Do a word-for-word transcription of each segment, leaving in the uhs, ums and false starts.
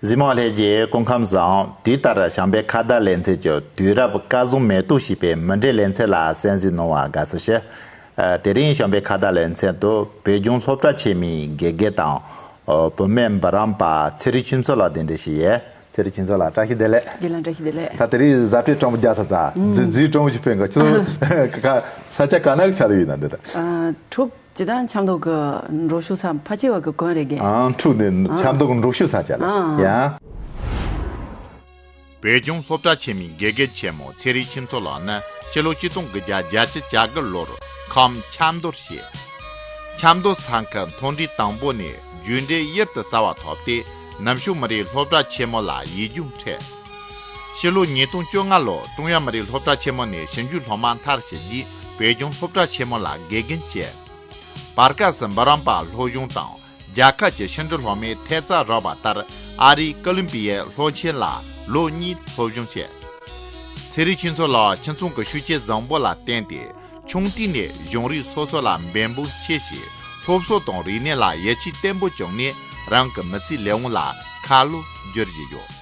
གཟིགས་མོ་བ་ལྷན་རྒྱས་སྐུ་ཁམས་བཟང་། དུས་ལྟར་བྱམས་པའི་ཁ་བརྡ་ལེ་ཚན་གྱི་དུས་རབས་སྐལ་བཟང་མེ་ཏོག་ཞེས་པའི་མུ་འབྲེལ་ལེ་ཚན་ལ་གསན་གཟིགས་གནང་བར་དགའ་བསུ་ཞུ། ཨ། དེ་རིང་བྱམས་པའི་ཁ་བརྡ་ལེ་ཚན་དུ་བོད་ལྗོངས་སློབ་གྲྭ་ཆེན་མོའི་དགེ་རྒན་དང་། ཨོ། བུད་མེད་འབུམ་རམས་པ་ཚེ་རིང་ཆོས་མཚོ་ལགས་གདན་འདྲེན་ཞུས་ཡོད། ཚེ་རིང་ཆོས་མཚོ་ལགས་བཀྲ་ཤིས་བདེ་ལེགས། རྒན་ལགས་བཀྲ་ཤིས་བདེ་ལེགས། ད་དེ་རིང་གཟའ་སྤྲེལ་སྤྲང་པོ་རྒྱག་ཚར་ཚར། ཨུམ། རྫུན་རྫུན་སྤྲང་པོ་ཞིག་ཕན་ག་ཁྱོད་ས་ཆ་ག་ན་གི་ཆ་ལ་ཡོད་ན་འདི་ད། ཨ། འཁྲུག་ཇི་ལྟར་ཆབ་མདོ་གི་འབྲོག་ཤོད་ས་ཕལ་ཆེ་བ་གི་གོན་རེད་གི། ཨང་། འཁྲུག་ནས། ཨང་། ཆབ་མདོ་གི་འབྲོག་ཤོད་ས་ཆ་ལ། ཨང་། ཡ། བོད་ལྗོངས་སློབ་གྲྭ་ཆེན་མོའི་དགེ་རྒན་ཆེན་མོ་ཚེ་རིང་ཆོས་མཚོ་ལགས་ནི་ཕྱི་ལོ་ཆིག་སྟོང་དགུ་བརྒྱ་བརྒྱད་ཅུ་གྱ་དགུ་ལོར་ཁམས་ཆབ་མདོར་སྐྱེས། ཆབ་མདོ་ས་ཁུལ་མཐོ་འབྲིང་དང་པོ་ནས་རྒྱུད་འགྲེལ་གཡུར་དུ་ཟ་བ་ཐོབ་སྟེ་ནུབ་ཕྱོགས་མི་རིགས་སློབ་གྲྭ་ཆེན་མོ་ལ་ཡིག་རྒྱུགས་འཕྲད། ཕྱི་ལོ་ཉིས་སྟོང་བཅོ་ལྔ་ལོར་ཀྲུང་དབྱང་མི་རིགས་སློབ་གྲྭ་ཆེན་མོ་ནས་ཞིབ་འཇུག་སློབ་མ་མཐར་ཕྱིན་རྗེས་བོད་ལྗོངས་སློབ་གྲྭ་ཆེན་མོ་ལ་དགེ་རྒན་བྱས། བར་སྐབས་སུ་འབུམ་རམས་པ་སློབ་སྦྱོང་དང་རྒྱལ་ཁབ་ཀྱི་ཕྱི་འབྲེལ་སློབ་མའི་ཐད་རྩ་རག་པ་ལྟར་ཨ་རིའི་ཀོ་ལུམ་པི་ཡའི་སློབ་ཆེན་ལ་ལོ་གཉིས་སློབ་སྦྱོང་བྱས། ཚེ་རིང་ཆོས་མཚོ་ལགས་ཁྱིམ་ཚང་གི་ཤུགས་རྐྱེན་བཟང་པོ་ལ་བརྟེན་ཏེ་ཆུང་དུས་ནས་གཞུང་རིགས་སོ་སོ་ལ་འབད་འབུངས་ཆེ་ཞིང་སློབ་གསོ་དང་རིག་གནས་ལ་ཡིད་ཆེས་བརྟན་པོ་བཅངས་ནས་རང་གི་མི་ཚེའི་ལས་དབང་ལ་ཁ་ལོ་བསྒྱུར་བཞིན་ཡོད།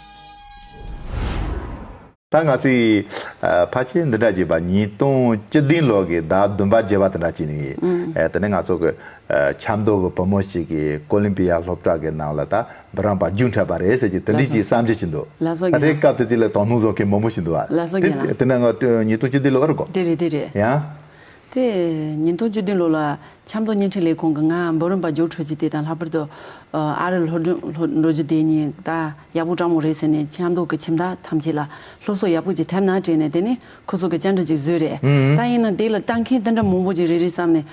ད་ང་ཚོས་ཨ་ཕལ་ཆེར་འདི་འདྲ་བྱས་པ་ཉིས་སྟོང་བཅུ་བདུན་ལོ་གི་ཟླ་བདུན་པ་བརྒྱད་པ་དེ་འདྲ་བྱས་ནས། ཨུམ། ཨ་དེ་ནས་ང་ཚོ་གི་ཨ་ཆབ་མདོ་གི་བུ་མོ་ཞིག་གིས་ཀོ་ལུམ་པི་ཡ་སློབ་གྲྭ་གི་ནང་ལ་ད་འབུམ་རམས་པ་རྒྱུགས་འཕྲད་པ་རེད་ཟེར་གྱི་དེ་འདྲའི་ཅིག་བསམ་འཆར་ཅིག་འདུག། ལགས་སོ། ད་དེ་རྒན་ལགས། སྐབས་དེ་དུས་ལ་དོ་སྣང་བཟོ་མཁན་མང་པོ་ཞིག་འདུག་བ། ལགས་སོ། དེ་རྒན་ལགས། དེ་ནས་ང་ཉིས་སྟོང་བཅུ་བདུན་ལོ་རེད་གོ། དེ་རེད། དེ་རེད། ཡང་། དེ་ཉིས་སྟོང་བཅུ་བདུན་ལོ་ལ་ཆབ་མདོ་བརྙན་འཕྲིན་ལས་ཁུངས་ཀྱིས་ང་འབུམ་རམས་པ་རྒྱུགས་འཕྲོད་རྒྱུ་དེ་དང་ལྷག་པར་དུ་ཨ་རི་སློབ་སྦྱོང་སློབ་འགྲོ་རྒྱུ་དེ་གཉིས་ད་ཡག་པོ་སྤྲང་མོ་རེད་ཟེར་ནས་ཆབ་མདོ་གི་ཁྱིམ་བདག་ཐམས་ཅད་ལ་སློབ་གསོ་ཡག་པོ་ཅིག་ཐེབས་ན་དྲན་ནས། དེ་ནས་ཁོ་ཚོ་གི་བཅར་འདྲི་ཅིག་བཟོས་རེད། ཨུམ། ད་ཡིན་ན་དེ་ལ་ལྟ་མཁན་དེ་འདྲ་མང་པོ་ཅིག་རེད་རེད་བསམ་ནས་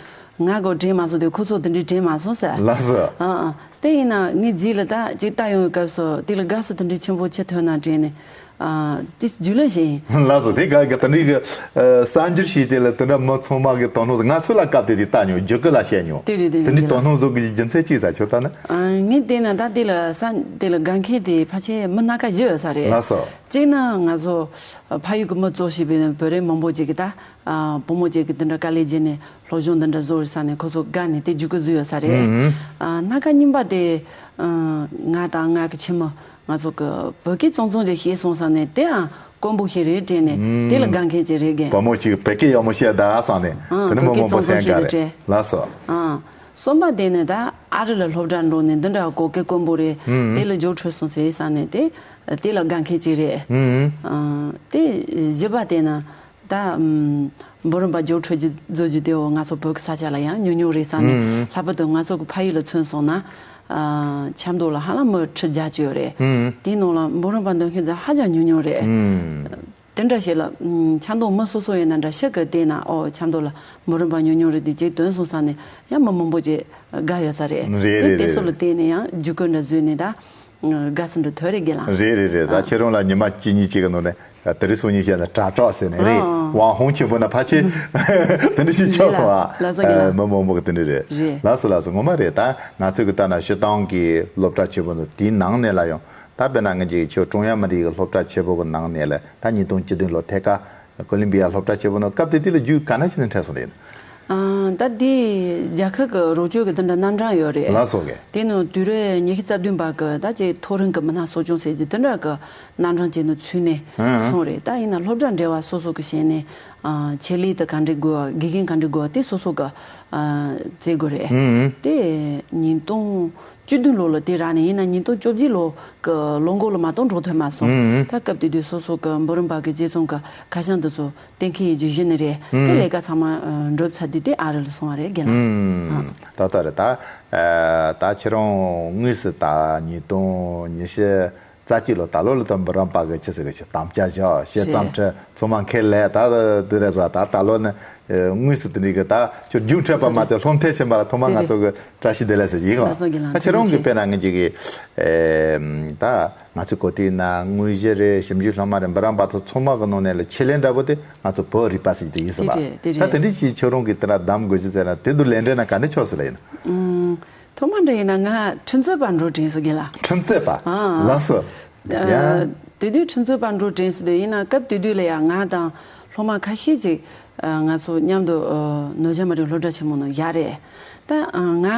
ང་གོ་དྲན་མ་སོང་། དེ་ཁོ་ཚོ་དེ་འདྲའི་དྲན་མ་སོང་ཟེར། ལགས་སོ། ཨ་ཨ། དེ་ཡིན་ན་ངའི་རྗེས་ལ་ད་ཅིག་ལྟ་ཡོང་བའི་སྐབས་སུ་དེ་ལ་དགའ་བསུ་དེ་འདྲའི་ཆེན་པོ་ཅིག་ཐོན་ན་དྲན་ནས། ཨ་དེ་རྒྱུས་ལོན་བྱས་ཡིན། ལགས་སོ། དེ་ག་གི་དེ་འདྲའི་གི་ཨ་གསར་འགྱུར་ཞིག་དེ་ལ་དེ་འདྲ་མི་ཚང་མ་གི་དོ་སྣང་། ང་ཚོ་ལ་སྐབས་དེ་དུས་ལྟ་མྱོང་། རྒྱུགས་སྐུལ་ལ་བཤད་མྱོང་། དེ་རེད། དེ་རེད། དེ་འདྲའི་དོ་སྣང་བཟོ་གི་རྒྱུ་མཚན་ཅི་ཡིན་ས་ཁྱོད་ལྟ་ན། ཨ་ངས་བལྟས་ན་ད་དེ་ལ་ས་དེ་ལ་དགའ་མཁན་དེ་ཕལ་ཆེར་མི་སྣ་ཁ་བཞི་ཡོད་ས་རེད། ལགས་སོ། གཅིག་ནི་ང་ཚོ་ཕ་ཡུལ་གི་མི་གཙོ་བྱས་པའི་བོད་རིགས་མང་པོ་ཅིག་གིས་ད་ཨ་བུ་མོ་ཅིག་གིས་དེ་འདྲ་དཀའ་ལས་བརྒྱབ་ནས་སློབ་སྦྱོང་འདི་འདྲ་བཟོ་རེད་ས་ནས་ཁོ་ཚོ་དགའ་ནས་དེ་རྒྱུགས་སྐུལ་བཟོས་ཡོད་ས་རེད། ཨུམ། ཨ་སྣ་ཁ་གཉིས་པ་དེ་ཨ་ང་དང་ང་གི་ཁྱིམ་མི། ང་ཚོ་གི་བོད་སྐད་གཙང་གཙང་ཅིག་བཤད་སོང་བསམ་ནས་དེའང་དཀོན་པོ་ཞིག་རེད་དྲན་ནས། ཨུམ། དེ་ལ་དགའ་མཁན་ཅིག་རེད་རྒན། བུ་མོ་ཞིག་བོད་སྐད་ཡག་མོ་བཤད་ད་བསམ་ནས། ཨང་། དེ་ནི་མི་མང་པོ་སེམས་དགའ་རེད། ལགས་སོ། ཨང་། གསུམ་པ་དེ་ནི་ད་ཨ་རི་ལ་སློབ་གྲྭ་འགྲོ་ནས་འདི་འདྲ་གོ་སྐབས་དཀོན་པོ་རེད། ཨུམ། དེ་ལ་རྒྱུགས་འཕྲོད་སོང་ཟེར་བསམ་ནས་དེ་དེ་ལ་དགའ་མཁན་ཅིག་རེད། ཨུམ། ཨང་། དེ་བཞི་པ་དེ་ནི། ད་ཨམ་འབུམ་རམས་པ་རྒྱུགས་འཕྲོད་རྒྱུ་བཟོ་རྒྱུ་དེའོ་ང་ཚོ་བོད་ཀྱི་ས་ཆ་ལ་ཡང་ཉུང་ཉུང་རེད་བསམ་ནས། ཨང་། ལྷག་པར་དུ་ང་ཚོ་གི་ཕ་ཡུལ་ལ་མཚོན་སོང་ན། ཨ་ཆབ་མདོ་ལ་ཧ་ལམ་མི་ཁྲི་བརྒྱད་ཅིག་ཡོད་རེད། ཨང་། དེའི་ནང་ལ་འབུམ་རམས་པ་འདོན་མཁན་ཚོ་ཧ་ཅང་ཉུང་ཉུང་རེད། ཨང་། དེ་འདྲ་ཞིག་ལ་ཨམ་ཆབ་མདོ་མི་སོ་སོ་ཡིན་ན་འདྲ་ཤག་གི་བལྟས་ན། ཨོ་ཆབ་མདོ་ལ་འབུམ་རམས་པ་ཉུང་ཉུང་རེད། དེ་ཅིག་འདོན་སོང་བསམ་ནས་ཡང་མི་མང་པོ་ཅིག་དགའ་ཡོད་ས་རེད། རེད་རེད། དེ་རེད་དེ་ཚོ་རེད། ལ་བལྟས་ནས་ཡང་རྒྱུགས་སྐུལ་འདྲ་བཟོས་ནས་ད། དགའ་བསུ་འདྲ་ཐོབ་རེད་རྒན་ལགས། རེད་རེད་རེད། ད་ཨ་ཁྱེད་རང་ལ་ཉི་མ་གཅིག་གཉིས་གཅིག་གི་ནང་ནས་དེ་རིང་སང་ཉིན་བཤད་ན་དྲ་གྲོགས་ཟེར་ནས་རེད། ཨ་ཝང་ཧོང་ཆེན་པོ་ན་ཕལ་ཆེར་དེ་འདྲ་ཞིག་ཆགས་སོང་ཨ། ལགས་སོ་རྒན་ལགས། མི་མང་པོ་གི་དེ་འདྲ་རེད། རེད། ལགས་སོ་ལགས་སོ། ངོ་མ་རེད། ད་ང་ཚོས་གི་ལྟ་ན་སྤྱིར་བཏང་གི་སློབ་གྲྭ་ཆེན་པོ་ནང་དེའི་ནང་ནས་ལ་ཡང་ད་དཔེར་ན་ང་ཅིག་ཁྱོད་ཀྲུང་དབྱང་མི་རིགས་ཀྱི་སློབ་གྲྭ་ཆེན་པོ་གི་ནང་ནས་ལ་ད་ཉིས་སྟོང་བཅུ་བདུན་ལོ་ཐད་ཀ་ཀོ་ལུམ་བི་ཡ་སློབ་གྲྭ་ཆེན་པོ་ནང་སྐབས་དེ་དུས་ལ་རྒྱུགས་ག་ན་ཞིག་ནས་འཕྲད་སོང་རེད། ཨ་ད་དེ་རྒྱལ་ཁབ་ཀྱི་རོགས་སྐྱོར་གྱི་དེ་འདྲ་རྣམ་གྲངས་ཡོད་རེད། ལགས་སོ་རྒན། དེ་ནང་དུས་རབས་ཉི་ཤུ་རྩ་བདུན་པ་གི་ད་ཅིག་མཐོ་རིམ་གྱི་མི་སྣ་གསོ་སྐྱོང་ཟེར་གྱི་དེ་འདྲ་གི་རྣམ་གྲངས་ཅིག་ནང་ཚུད་ནས་ཨང་སོང་རེད། ད་ཡིན་ན་སློབ་གྲྭ་འབྲེལ་བ་སོ་སོ་གི་བྱས་ནས་ཨ་ཆེད་ལས་དེ་ག་འདྲ་དགོས་པ། དགེ་རྒན་ག་འདྲ་དགོས་པ་དེ་སོ་སོ་གི་ཨ་བཙལ་དགོས་རེད། ཨང་། དེ་ཉིས་སྟོང་བཅུ་བདུན་ལོ་ལ་དེ་རག་ནས། ཡིན་ན་ཉིས་སྟོང་བཅོ་བརྒྱད་ལོ་གི་ལོ་འགོ་ལ་མ་གཏོགས་འགྲོ་ཐུབ་མ་སོང་། ཨང་། ད་སྐབས་དེ་དུས་སོ་སོ་གི་འབུམ་རམས་པ་གི་རྗེ་ཙོང་གི་ཁ་བྱང་དེ་ཚོ་གཏན་འཁེལ་ཡིན་རྒྱུ་གཞི་ནས་རེད། ཨང་། དེ་ལས་ཀ་ཚང་མ་ཨ་འགྲུབ་ཚར་དུས་དེ་ཨ་རི་ལ་སོང་བ་རེད་རྒན་ལགས། ཨང་། ད་ལྟ་རེད། ད་ཨ་ད་ཁྱེད་རང་དངོས་སུ་ད་ཉིས་སྟོང་ཉི་ཤུ་རྩ་གཅིག་ལོ་ད་ལོ་ལ་ད་འབུམ་རམས་པ་གི་ཆི་ཟེར་གི་ཆི་དམ་བཅའ་བཞག་བཤད་རེད། མཚམས་ཁྲིད་ཚང་མ་ཁས་ལེན། ད་དེ་རེད་བཟོ། ད་ད་ལོ་ནི་ཨ་དངོས་སུ་དེ་འདྲའི་གི་ད་ཁྱོད་རྒྱུགས་འཕྲད་པ་མ་ཚད་སློབ་མཐར་ཕྱིན་པ་ལ་ཐོག་མར་ང་ཚོ་གི་བཀྲ་ཤིས་བདེ་ལེགས་ཟེར་གྱི་ཡིན། ལགས་སོ་རྒན་ལགས། ད་ཁྱེད་རང་གི་དཔེར་ན་ངེད་ཅིག་གི་ཨེ་ད་ང་ཚོའི་གོ་ཐོས་ན་དངོས་གཞི་རེད། ཞིབ་འཇུག་སློབ་མ་རེད། འབུམ་རམས་པ་ཚོ་ཚང་མ་གི་ནང་ནས་ལ་ཆེད་ལས་འདྲ་པོ་དེ་ང་ཚོ་བོད་རིག་པ་ཟེར་གྱི་དེ་ཡིན་ཟེར་བ། དེ་རེད་དེ་ད་དེ་རེད། འདྲའི་ཅིག་ཁྱོད་རང་གིས་དེ་ལ་གདམ་དགོས་ཀྱི་ཟེར་ན་དེ་དུ་ལས་འབྲས་ན་ག་འདྲ་ཆགས་སོང་ལ་ཡིན། ཨུམ། ཐོག་མ་འདྲ་ཡིན་ན་ང་ཁྲིམས་རྩོད་པ་འགྲོ་དྲན་སོང་རྒན་ལགས། ཁྲིམས་རྩོད་པ། ཨ། ལགས་སོ། ཨ་ཡ། དེ་དུས་ཁྲིམས་རྩོད་པ་འགྲོ་དྲན་སོང་དུས་ཡིན་ན་སྐབས་དེ་དུས་ལ་ཡང་ང་དང་སློབ་མ་ཁ་ཤས་ཅིག་ཨ་ང་ཚོ་མཉམ་དུ་ཨ་ནོར་བྱང་མི་རིགས་སློབ་གྲྭ་ཆེན་མོ་ནང་བཞག་རེད། ད་ཨ་ང་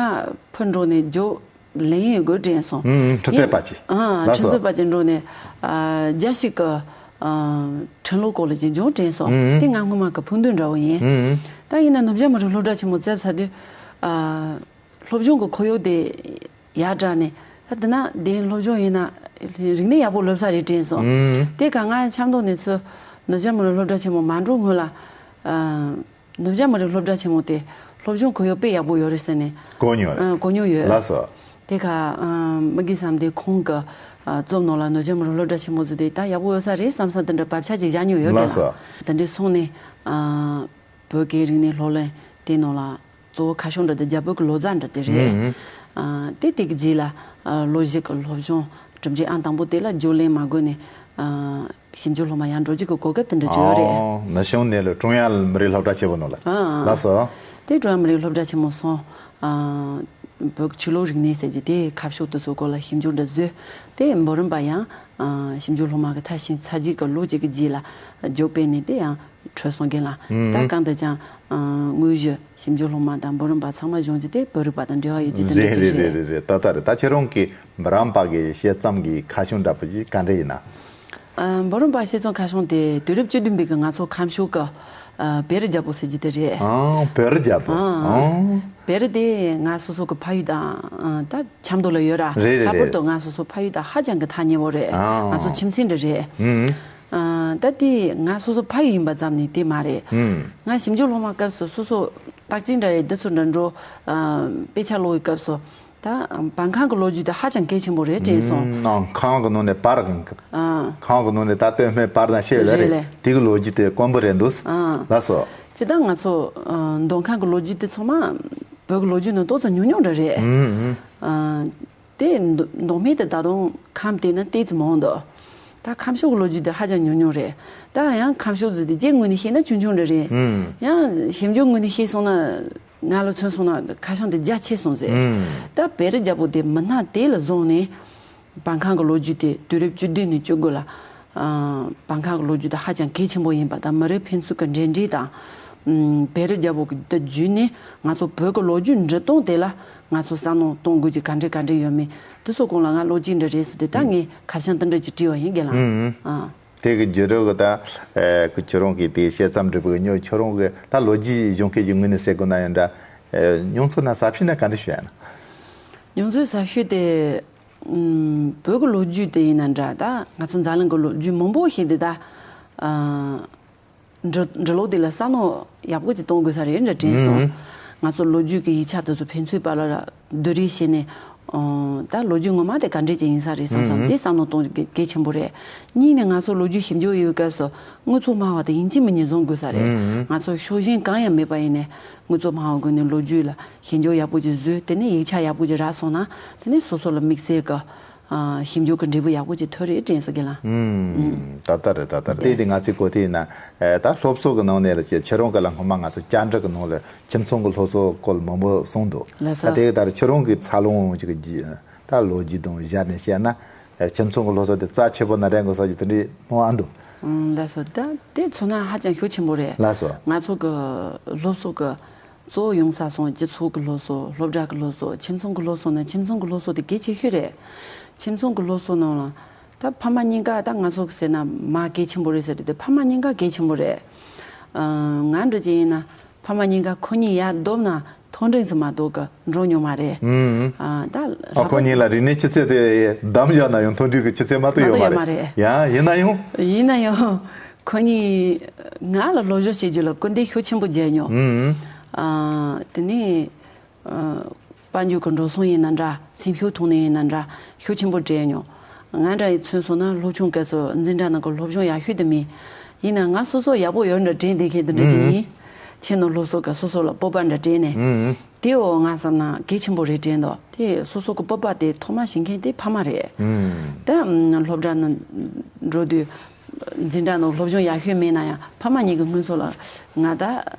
ཕར་འགྲོ་ནས་རྒྱུགས་ ལེན་ཡོད་དགོས་དྲན་སོང་། ཨུམ། ཁྲི་ཚད་པ་ཅིག་ཨ། ལགས་ཁྲི་སོ། ཚད་པ་ཅིག་འགྲོ་ནས་ཨ། རྒྱ་ཞིག་གི་ཨ། ཁྲིམས་ལུགས་སྐོར་ལ་ཅིག་སྦྱོང་དྲན་སོང་། ཨུམ། དེ་ང་སྔོན་མ་གི་ཕུགས་འདུན་འདྲ་བོ་ཡིན། ཨུམ། ད་ཡིན་ན་ནུབ་བྱང་མི་རིགས་སློབ་གྲྭ་ཆེན་མོ་བཙལ་ཚར་དུས་ཨ། སློབ་སྦྱོང་གི་ཁོར་ཡུག་དེ་ཡར་དྲགས་ནས། ད་དེ་ན་དེ་སློབ་སྦྱོང་ཡིན་ན་རིག་གནས་ཡག་པོ་སློབ་ས་རེད་དྲན་སོང་། ཨུམ། དེ་ག་ང་ཆབ་མདོ་ནས་ཚུར་ནུབ་བྱང་མི་རིགས་སློབ་གྲྭ་ཆེན་མོ་མ་འགྲོ་སྔོན་ལ། ཨ། ནུབ་བྱང་མི་རིགས་སློབ་གྲྭ་ཆེན་མོ་དེ་སློབ་སྦྱོང་ཁོར་ཡུག་དཔེ་ཡག་པོ་ཡོད་རེད་ཟེར་ནས། གོ་མྱོང་རེད། ཨ། གོ་མྱོང་ཡོད། ལགས་སོ། དེ་ག་ཨ། མ་གི་བསམ་དེ་ཁོང་གི་ཨ། རྩོམ་ནང་ལ་ནུབ་བྱང་མི་རིགས་སློབ་གྲྭ་ཆེན་མོ་ཚོ་དེ་ད་ཡག་པོ་ཡོད་ས་རེད་བསམ་ས་དེ་འདྲ་བབ་ཆགས་ཅིག་བཞག་མྱོང་ཡོད་ལགས་ཀྱི་སོ། ལ། དེ་འདྲས་སོང་ནས་ཨ། བོད་ཀྱི་རིག་གནས་སློབ་གླིང་དེ་ནང་ལ་གཙོ་བོ་ཁ་བྱང་འདྲ་དེ་རྒྱ་བོད་ཀྱི་ལོ་ཙཱ་འདྲ་དེ་རེད། ཨུམ། ཨ། དེ་དེ་གི་རྗེས་ལ་ཨ། ལོ་བཞི་གི་སློབ་སྦྱོང་གྲུབ་རྗེས་ཨང་དང་པོ་དེ་ལ་རྒྱུགས་ལེན་མ་དགོས་ནས་ཨ། ཞིབ་འཇུག་སློབ་མ་ཡང་འགྲོ་རྒྱུ་གི་གོ་སྐབས་དེ་འདྲ་བྱུང་ཡོད་རེད། ཨོ། ནུབ་བྱང་ནས་ལ་ཀྲུང་དབྱང་མི་རིགས་སློབ་གྲྭ་ཆེན་པོ་ནང་ལ། ཨ། ལགས་སོ། དེ་ཀྲུང་དབྱང་མི་རིགས་སློབ་གྲྭ་ཆེན་མོ་སོང་། ཨ། བོད་ཀྱི་ཆོས་ལུགས་རིག་གནས་ཟེར་གྱི་དེ་ཁ་ཕྱོགས་དེ་ཚོ་སྐོར་ལ་ཞིབ་འཇུག་འདྲ་བཟོས། དེ་འབུམ་རམས་པ་ཡང་ཨ། ཞིབ་འཇུག་སློབ་མ་གི་མཐར་ཕྱིན་ཚར་རྗེས་ཀྱི་ལོ་གཅིག་གི་རྗེས་ལ་རྒྱུགས་སྤྲད་ནས་དེ་ཡང་། འཕྲོད་སོང་རྒན་ལགས། ཨུམ། ད་གང་ལྟར་ཀྱང་ཨ། དངོས་གཞི་ཞིབ་འཇུག་སློབ་མ་དང་འབུམ་རམས་པ་ཚང་མ་གཞུང་གི་དེ་བོད་རིག་པ་དང་འབྲེལ་བ་ཡོད་རྒྱུ་དེ་འདྲ་རེད་ཅིག་རེད། རེད་རེད་རེད། ད་ལྟ་རེད། ད་ཁྱེད་རང་གི་འབུམ་རམས་པ་གི་དཔྱད་རྩོམ་གི་ཁ་བྱང་འདྲ་པོ་ཞིག་ག་འདྲ་ཡིན་ན། ཨ། འབུམ་རམས་པ་དཔྱད་རྩོམ་ཁ་བྱང་དེ་དུས་རབས་བཅུ་བདུན་པའི་གི་ང་ཚོ་ཁམས་ཕྱོགས་ཀྱི་ཨ། བེ་རི་རྒྱལ་པོ་ཟེར་རྒྱུ་དེ་རེད། ཨང་། བེ་རི་རྒྱལ་པོ། ཨང་། ཨང་། བེ་རི་དེ་ང་སོ་སོ་གི་ཕ་ཡུལ་དང་ཨ། ད་ཆབ་མདོ་ལ་ཡོད་ར། རེད་རེད། ལྷག་པར་རེད། དུ་ང་སོ་སོ་ཕ་ཡུལ་དང་ཧ་ཅང་གི་ཐག་ཉེ་བོ་རེད། ཨང་། ང་ཚོ་ཁྱིམ་མཚེས་འདྲ་རེད། ཨང་། ཨ། ད་དེ་ང་སོ་སོ་ཕ་ཡུལ་ཡིན་པ་ཙམ་ནས་དེ་མ་རེད། ཨང་། ང་ཞིབ་འཇུག་སློབ་མ་སྐབས་སུ་སོ་སོ་རྟགས་ཅན་འདྲ་ཡི་འདི་ཚོ་འདྲ་འགྲོ། ཨ། དཔེ་ཆ་ཀློག་གི་སྐབས་སུ་ད་བར་ཁང་གི་ལོ་རྒྱུས་དེ་ཧ་ཅང་གལ་ཆེན་པོ་རེད་དྲན་སོང་། ཨང་། ཁང་གི་ནང་ནས་པར་གང་གི། ཨ། ཁང་གི་ནང་ནས་ད་སྟོད་སྨད་པར་དང་བཤད་ཡོད་རེད། རེད་ལེ། དེ་གི་ལོ་རྒྱུས་དེ་དཀོན་པོ་རེད་འདུག་ཨ། ལགས་སོ། སྤྱིར་བཏང་ང་ཚོ་ཨ། མདོ་ཁམས་ཀྱི་ལོ་རྒྱུས་དེ་ཚང་མ་བོད་ཀྱི་ལོ་རྒྱུས་ནང་ཏོག་ཙམ་ཉུང་ཉུང་འདྲ་རེད། ཨང་། ཨ། དེ་མདོ་མདོ་སྨད་དེ་ད་དུང་ཁམས་དེ་ན་ཏོག་ཙམ་མང་འདུག་ད་ཁམས་ཕྱོགས་ཀྱི་ལོ་རྒྱུས་དེ་ཧ་ཅང་ཉུང་ཉུང་རེད། ད་ཡང་ཁམས་ཕྱོགས་ཟེར་དེ་རྒྱའི་ངོས་ནས་བཤད་ན་ཆུང་ཆུང་འདྲ་རེད། ཨང་། ཡང་ཞིབ་འཇུག་ངོས་ནས་བཤད་སོང་ན་ང་ལ་མཚོན་སོང་ན་ཁ་བྱང་དེ་རྒྱ་ཆེ་སོང་ཟེར། ཨང་། ད་བེ་རི་རྒྱལ་པོ་དེ་མི་སྣ་དེ་ལ་བཟུང་ནས། བར་ཁང་གི་ལོ་རྒྱུས་དེ་དུས་རབས་བཅུ་བདུན་ནས་བཅུ་དགུ་ལ། ཨ། བར་ཁང་གི་ལོ་རྒྱུས་དེ་ཧ་ཅང་གལ་ཆེན་པོ་ཡིན་པ་དང་མི་རིགས་ཕན་ཚུན་གྱི་འབྲེལ་འདྲིས་དང་། ཨམ། བེ་རི་རྒྱལ་པོ་གི་དེ་བརྒྱུད་ནས་ང་ཚོ་བོད་ཀྱི་ལོ་རྒྱུས་འབྲི་སྟངས་དེ་ལ་ང་ཚོ་བསམ་བློ་གཏོང་དགོས་ཀྱི་ག་འདྲ་ག་འདྲ་ཡོད་མེད་དེ་ཚོ་སྐོར་ལ་ང་བློ་སྐྱེད་འདྲ་རེད་ཟེར་དུས་ད་ངས་ཁ་བྱང་དེ་འདྲ་ཅིག་བྲིས་པ་ཡིན་རྒན་ལགས། ཨང་། ཨ། དེ་གི་བརྒྱུད་རིམ་གི་ད་ཨེ། ཁྱོད་རང་གིས་དེ་དཔྱད་རྩོམ་འབྲི་བའི་ཉོ་ཁྱོད་རང་གི་ད་ལོ་རྒྱུས་གཞུང་སྐད་ཀྱི་ངོས་ནས་ཟེར་དགོས་ན་ཡང་འདྲ། ཨེ། མྱོང་ཚོར་ན་ཟབ་ཤོས་ན་ག་འདྲ་ཞིག་ཡོད་ན། མྱོང་ཚོར་ཟབ་ཤོས་དེ། ཨུམ། བོད་ཀྱི་ལོ་རྒྱུས་དེ་ཡིན་ན་འདྲ། ད་ང་ཚོ་འཛམ་གླིང་གི་ལོ་རྒྱུས་མང་པོ་ཞིག་དེ་ད་ཨ། འབྲི་འབྲི་ཀློག་དེ་ལ་བསམ་བློ་ཡག་པོ་ཅིག་གཏོང་དགོས་ས་རེད་འདྲ་དྲན་སོང་། ཨུམ། ང་ཚོ་ལོ་རྒྱུས་ཀྱི་ཡིག་ཆ་དེ་ཚོ་ཕན་ཚུན་བར་ལ་བསྡུར་རེས་བྱས་ནས། ཨོ། ད་ལོ་རྒྱུས་ངོ་མ་དེ་ག་འདྲས་ཅིག་ཡིན་ས་རེད་བསམ་བསམ། ཨུམ། དེ་བསམ་བློ་གཏོང་རྒྱུ་གལ་ཆེན་པོ་རེད། གཉིས་ནས་ང་ཚོ་ལོ་རྒྱུས་ཞིབ་འཇུག་ཡོད་སྐབས་སུ་དངོས་མཚོན་སྨྲ་བ་དང་ཡིན་གཅིག་མིན་གཉིས་འཛོམས་དགོས་ས་རེད། ཨུམ། ང་ཚོ་ཕྱོགས་ཞེན་གང་ཡང་མེད་པ་ཡིན་ནས་དངོས་མཚོན་སྨྲ་བ་སྒོ་ནས་ལོ་རྒྱུས་ལ་ཞིབ་འཇུག་ཡག་པོ་ཅིག་བཟོས། དེ་ནས་ཡིག་ཆ་ཡག་པོ་ཅིག་རག་སོང་ན་དེ་ནས་སོ་སོ་ལ་དམིགས་བསལ་གྱི་ཨ། ཞིབ་འཇུག་གི་འབྲས་བུ་ཡག་པོ་ཅིག་ཐོན་རེད་དྲན་སོང་རྒན་ལགས། ཨུམ། ད་ལྟ་རེད། ད་ལྟ་རེད། དེ་དེ་ང་ཚོའི་གོ་ཐོས་ཡིན་ན། ཨེ། ད་སློབ་གསོ་གི་ནང་ནས་ལ་ཁྱེད་ཁྱེད་རང་གི་ལ་སྔོན་མ་ང་ཚོ་བཅར་འདྲི་གི་ནང་ལ་ཁྱིམ་ཚང་གི་སློབ་གསོ་སྐོར་མང་པོ་གསུངས་འདུག་ལགས་སོ། ད་དེ་ལྟར་ཁྱེད་རང་གི་འཚར་ལོངས་ཅིག་གི་ད་ལོ་རྒྱུས་དང་སྦྱར་ནས་བཤད་ན། ཨེ། ཁྱིམ་ཚང་གི་སློབ་གསོ་དེ་རྩ་ཆེ་པོ་ན་རེད་དགོས་ས་ཅིག་དེ་འདྲའི་སྣང་བ་འདུག་ཨུམ། ལགས་སོ། ད་དེ་མཚོན་ན་ཧ་ཅང་ཤུགས་ཆེན་པོ་རེད། ལགས་སོ། ང་ཚོ་གི་སློབ་གསོ་གི་གཙོ་བོ་ཡོང་ས་སོང་སྤྱི་ཚོགས་ཀྱི་སློབ་གསོ། སློབ་གྲྭ་གི་སློབ་གསོ། ཁྱིམ་ཚང་གི་སློབ་གསོ་ནི་ཁྱིམ་ཚང་གི་སློབ་གསོ་དེ་གལ་ཆེ་ཤོས་རེད། ཁྱིམ་ཚང་གི་སློབ་གསོ་ནང་ལ་ད་ཕ་མ་གཉིས་ཀ་ད་ང་ཚོ་གི་ཟེར་ན་མ་གལ་ཆེན་པོ་རེད་ཟེར་དུས་དེ་ཕ་མ་གཉིས་ཀ་གལ་ཆེན་པོ་རེད། ཨ། ང་འདྲ་ཅིག་ཡིན་ན་ཕ་མ་གཉིས་ཀ་ཁོ་གཉིས་ཡར་བསྡོམས་ན་མཐོ་འབྲིང་ཙམ་མ་གཏོགས་གི་འགྲོ་མྱོང་མ་རེད། ཨུམ། ཨ། ད་ཨ། ལྷག་ཁོ་གཉིས་ལ་རིག་གནས་ཆུ་ཚད་དེ་བསྡོམས་བཞག་ན་ཡང་མཐོ་འབྲིང་གི་ཆུ་ཚད་མ་གཏོགས་ཡོད་མ་རེད། མ་གཏོགས་ཡོད་མ་རེད། ཡང་ཡིན་ན་ཡང་། ཡིན་ན་ཡང་། ཁོ་གཉིས་ང་ལ་སློབ་སྦྱོང་བྱེད་རྒྱུ་ལ་སྐུལ་འདེད་ཤུགས་ཆེན་པོ་བརྒྱབ་མྱོང་། ཨུམ། ཨ། དེ་ནས་ཨ། དཔལ་འབྱོར་གྱི་འགྲོ་སོང་ཡིན་ན་འདྲ། སེམས་ཤུགས་ཐོག་ནས་ཡིན་ན་འདྲ། ཤུགས་ཆེན་པོ་སྤྲད་མྱོང་། ང་འདྲ་ཡི་མཚོན་སོང་ན་སློབ་ཆུང་སྐབས་སུ་འཛིན་གྲྭ་ནང་གི་སློབ་སྦྱོང་ཡག་ཤོས་དེ་མིན། ཡིན་ན་ང་སོ་སོ་ཡག་པོ་ཡོད་འདྲ་དྲན་བསྡད་མཁན་དེ་འདྲ་ཅིག་ཡིན། ཨུམ། ཁྱིམ་ནང་སློབ་གསོ་སྐབས་སོ་སོ་ལ་སྤོབས་པ་འདྲ་སྤྲད་ནས། ཨུམ། དེའོ་ང་བསམ་ན་གལ་ཆེན་པོ་རེད་དྲན་འདུག་དེ་སོ་སོ་གི་སྤོབས་པ་དེ་ཐོག་མ་ཤེས་མཁན་དེ་ཕ་མ་རེད། ཨུམ། ད་སློབ་གྲྭ་ནང་འགྲོ་དུས་འཛིན་གྲྭ་ནང་སློབ་སྦྱོང་ཡག་ཤོས་མེད་ན་ཡང་ཕ་མ་གཉིས་ཀྱི་སྔུན་ཚོ་ལ་ང་ད་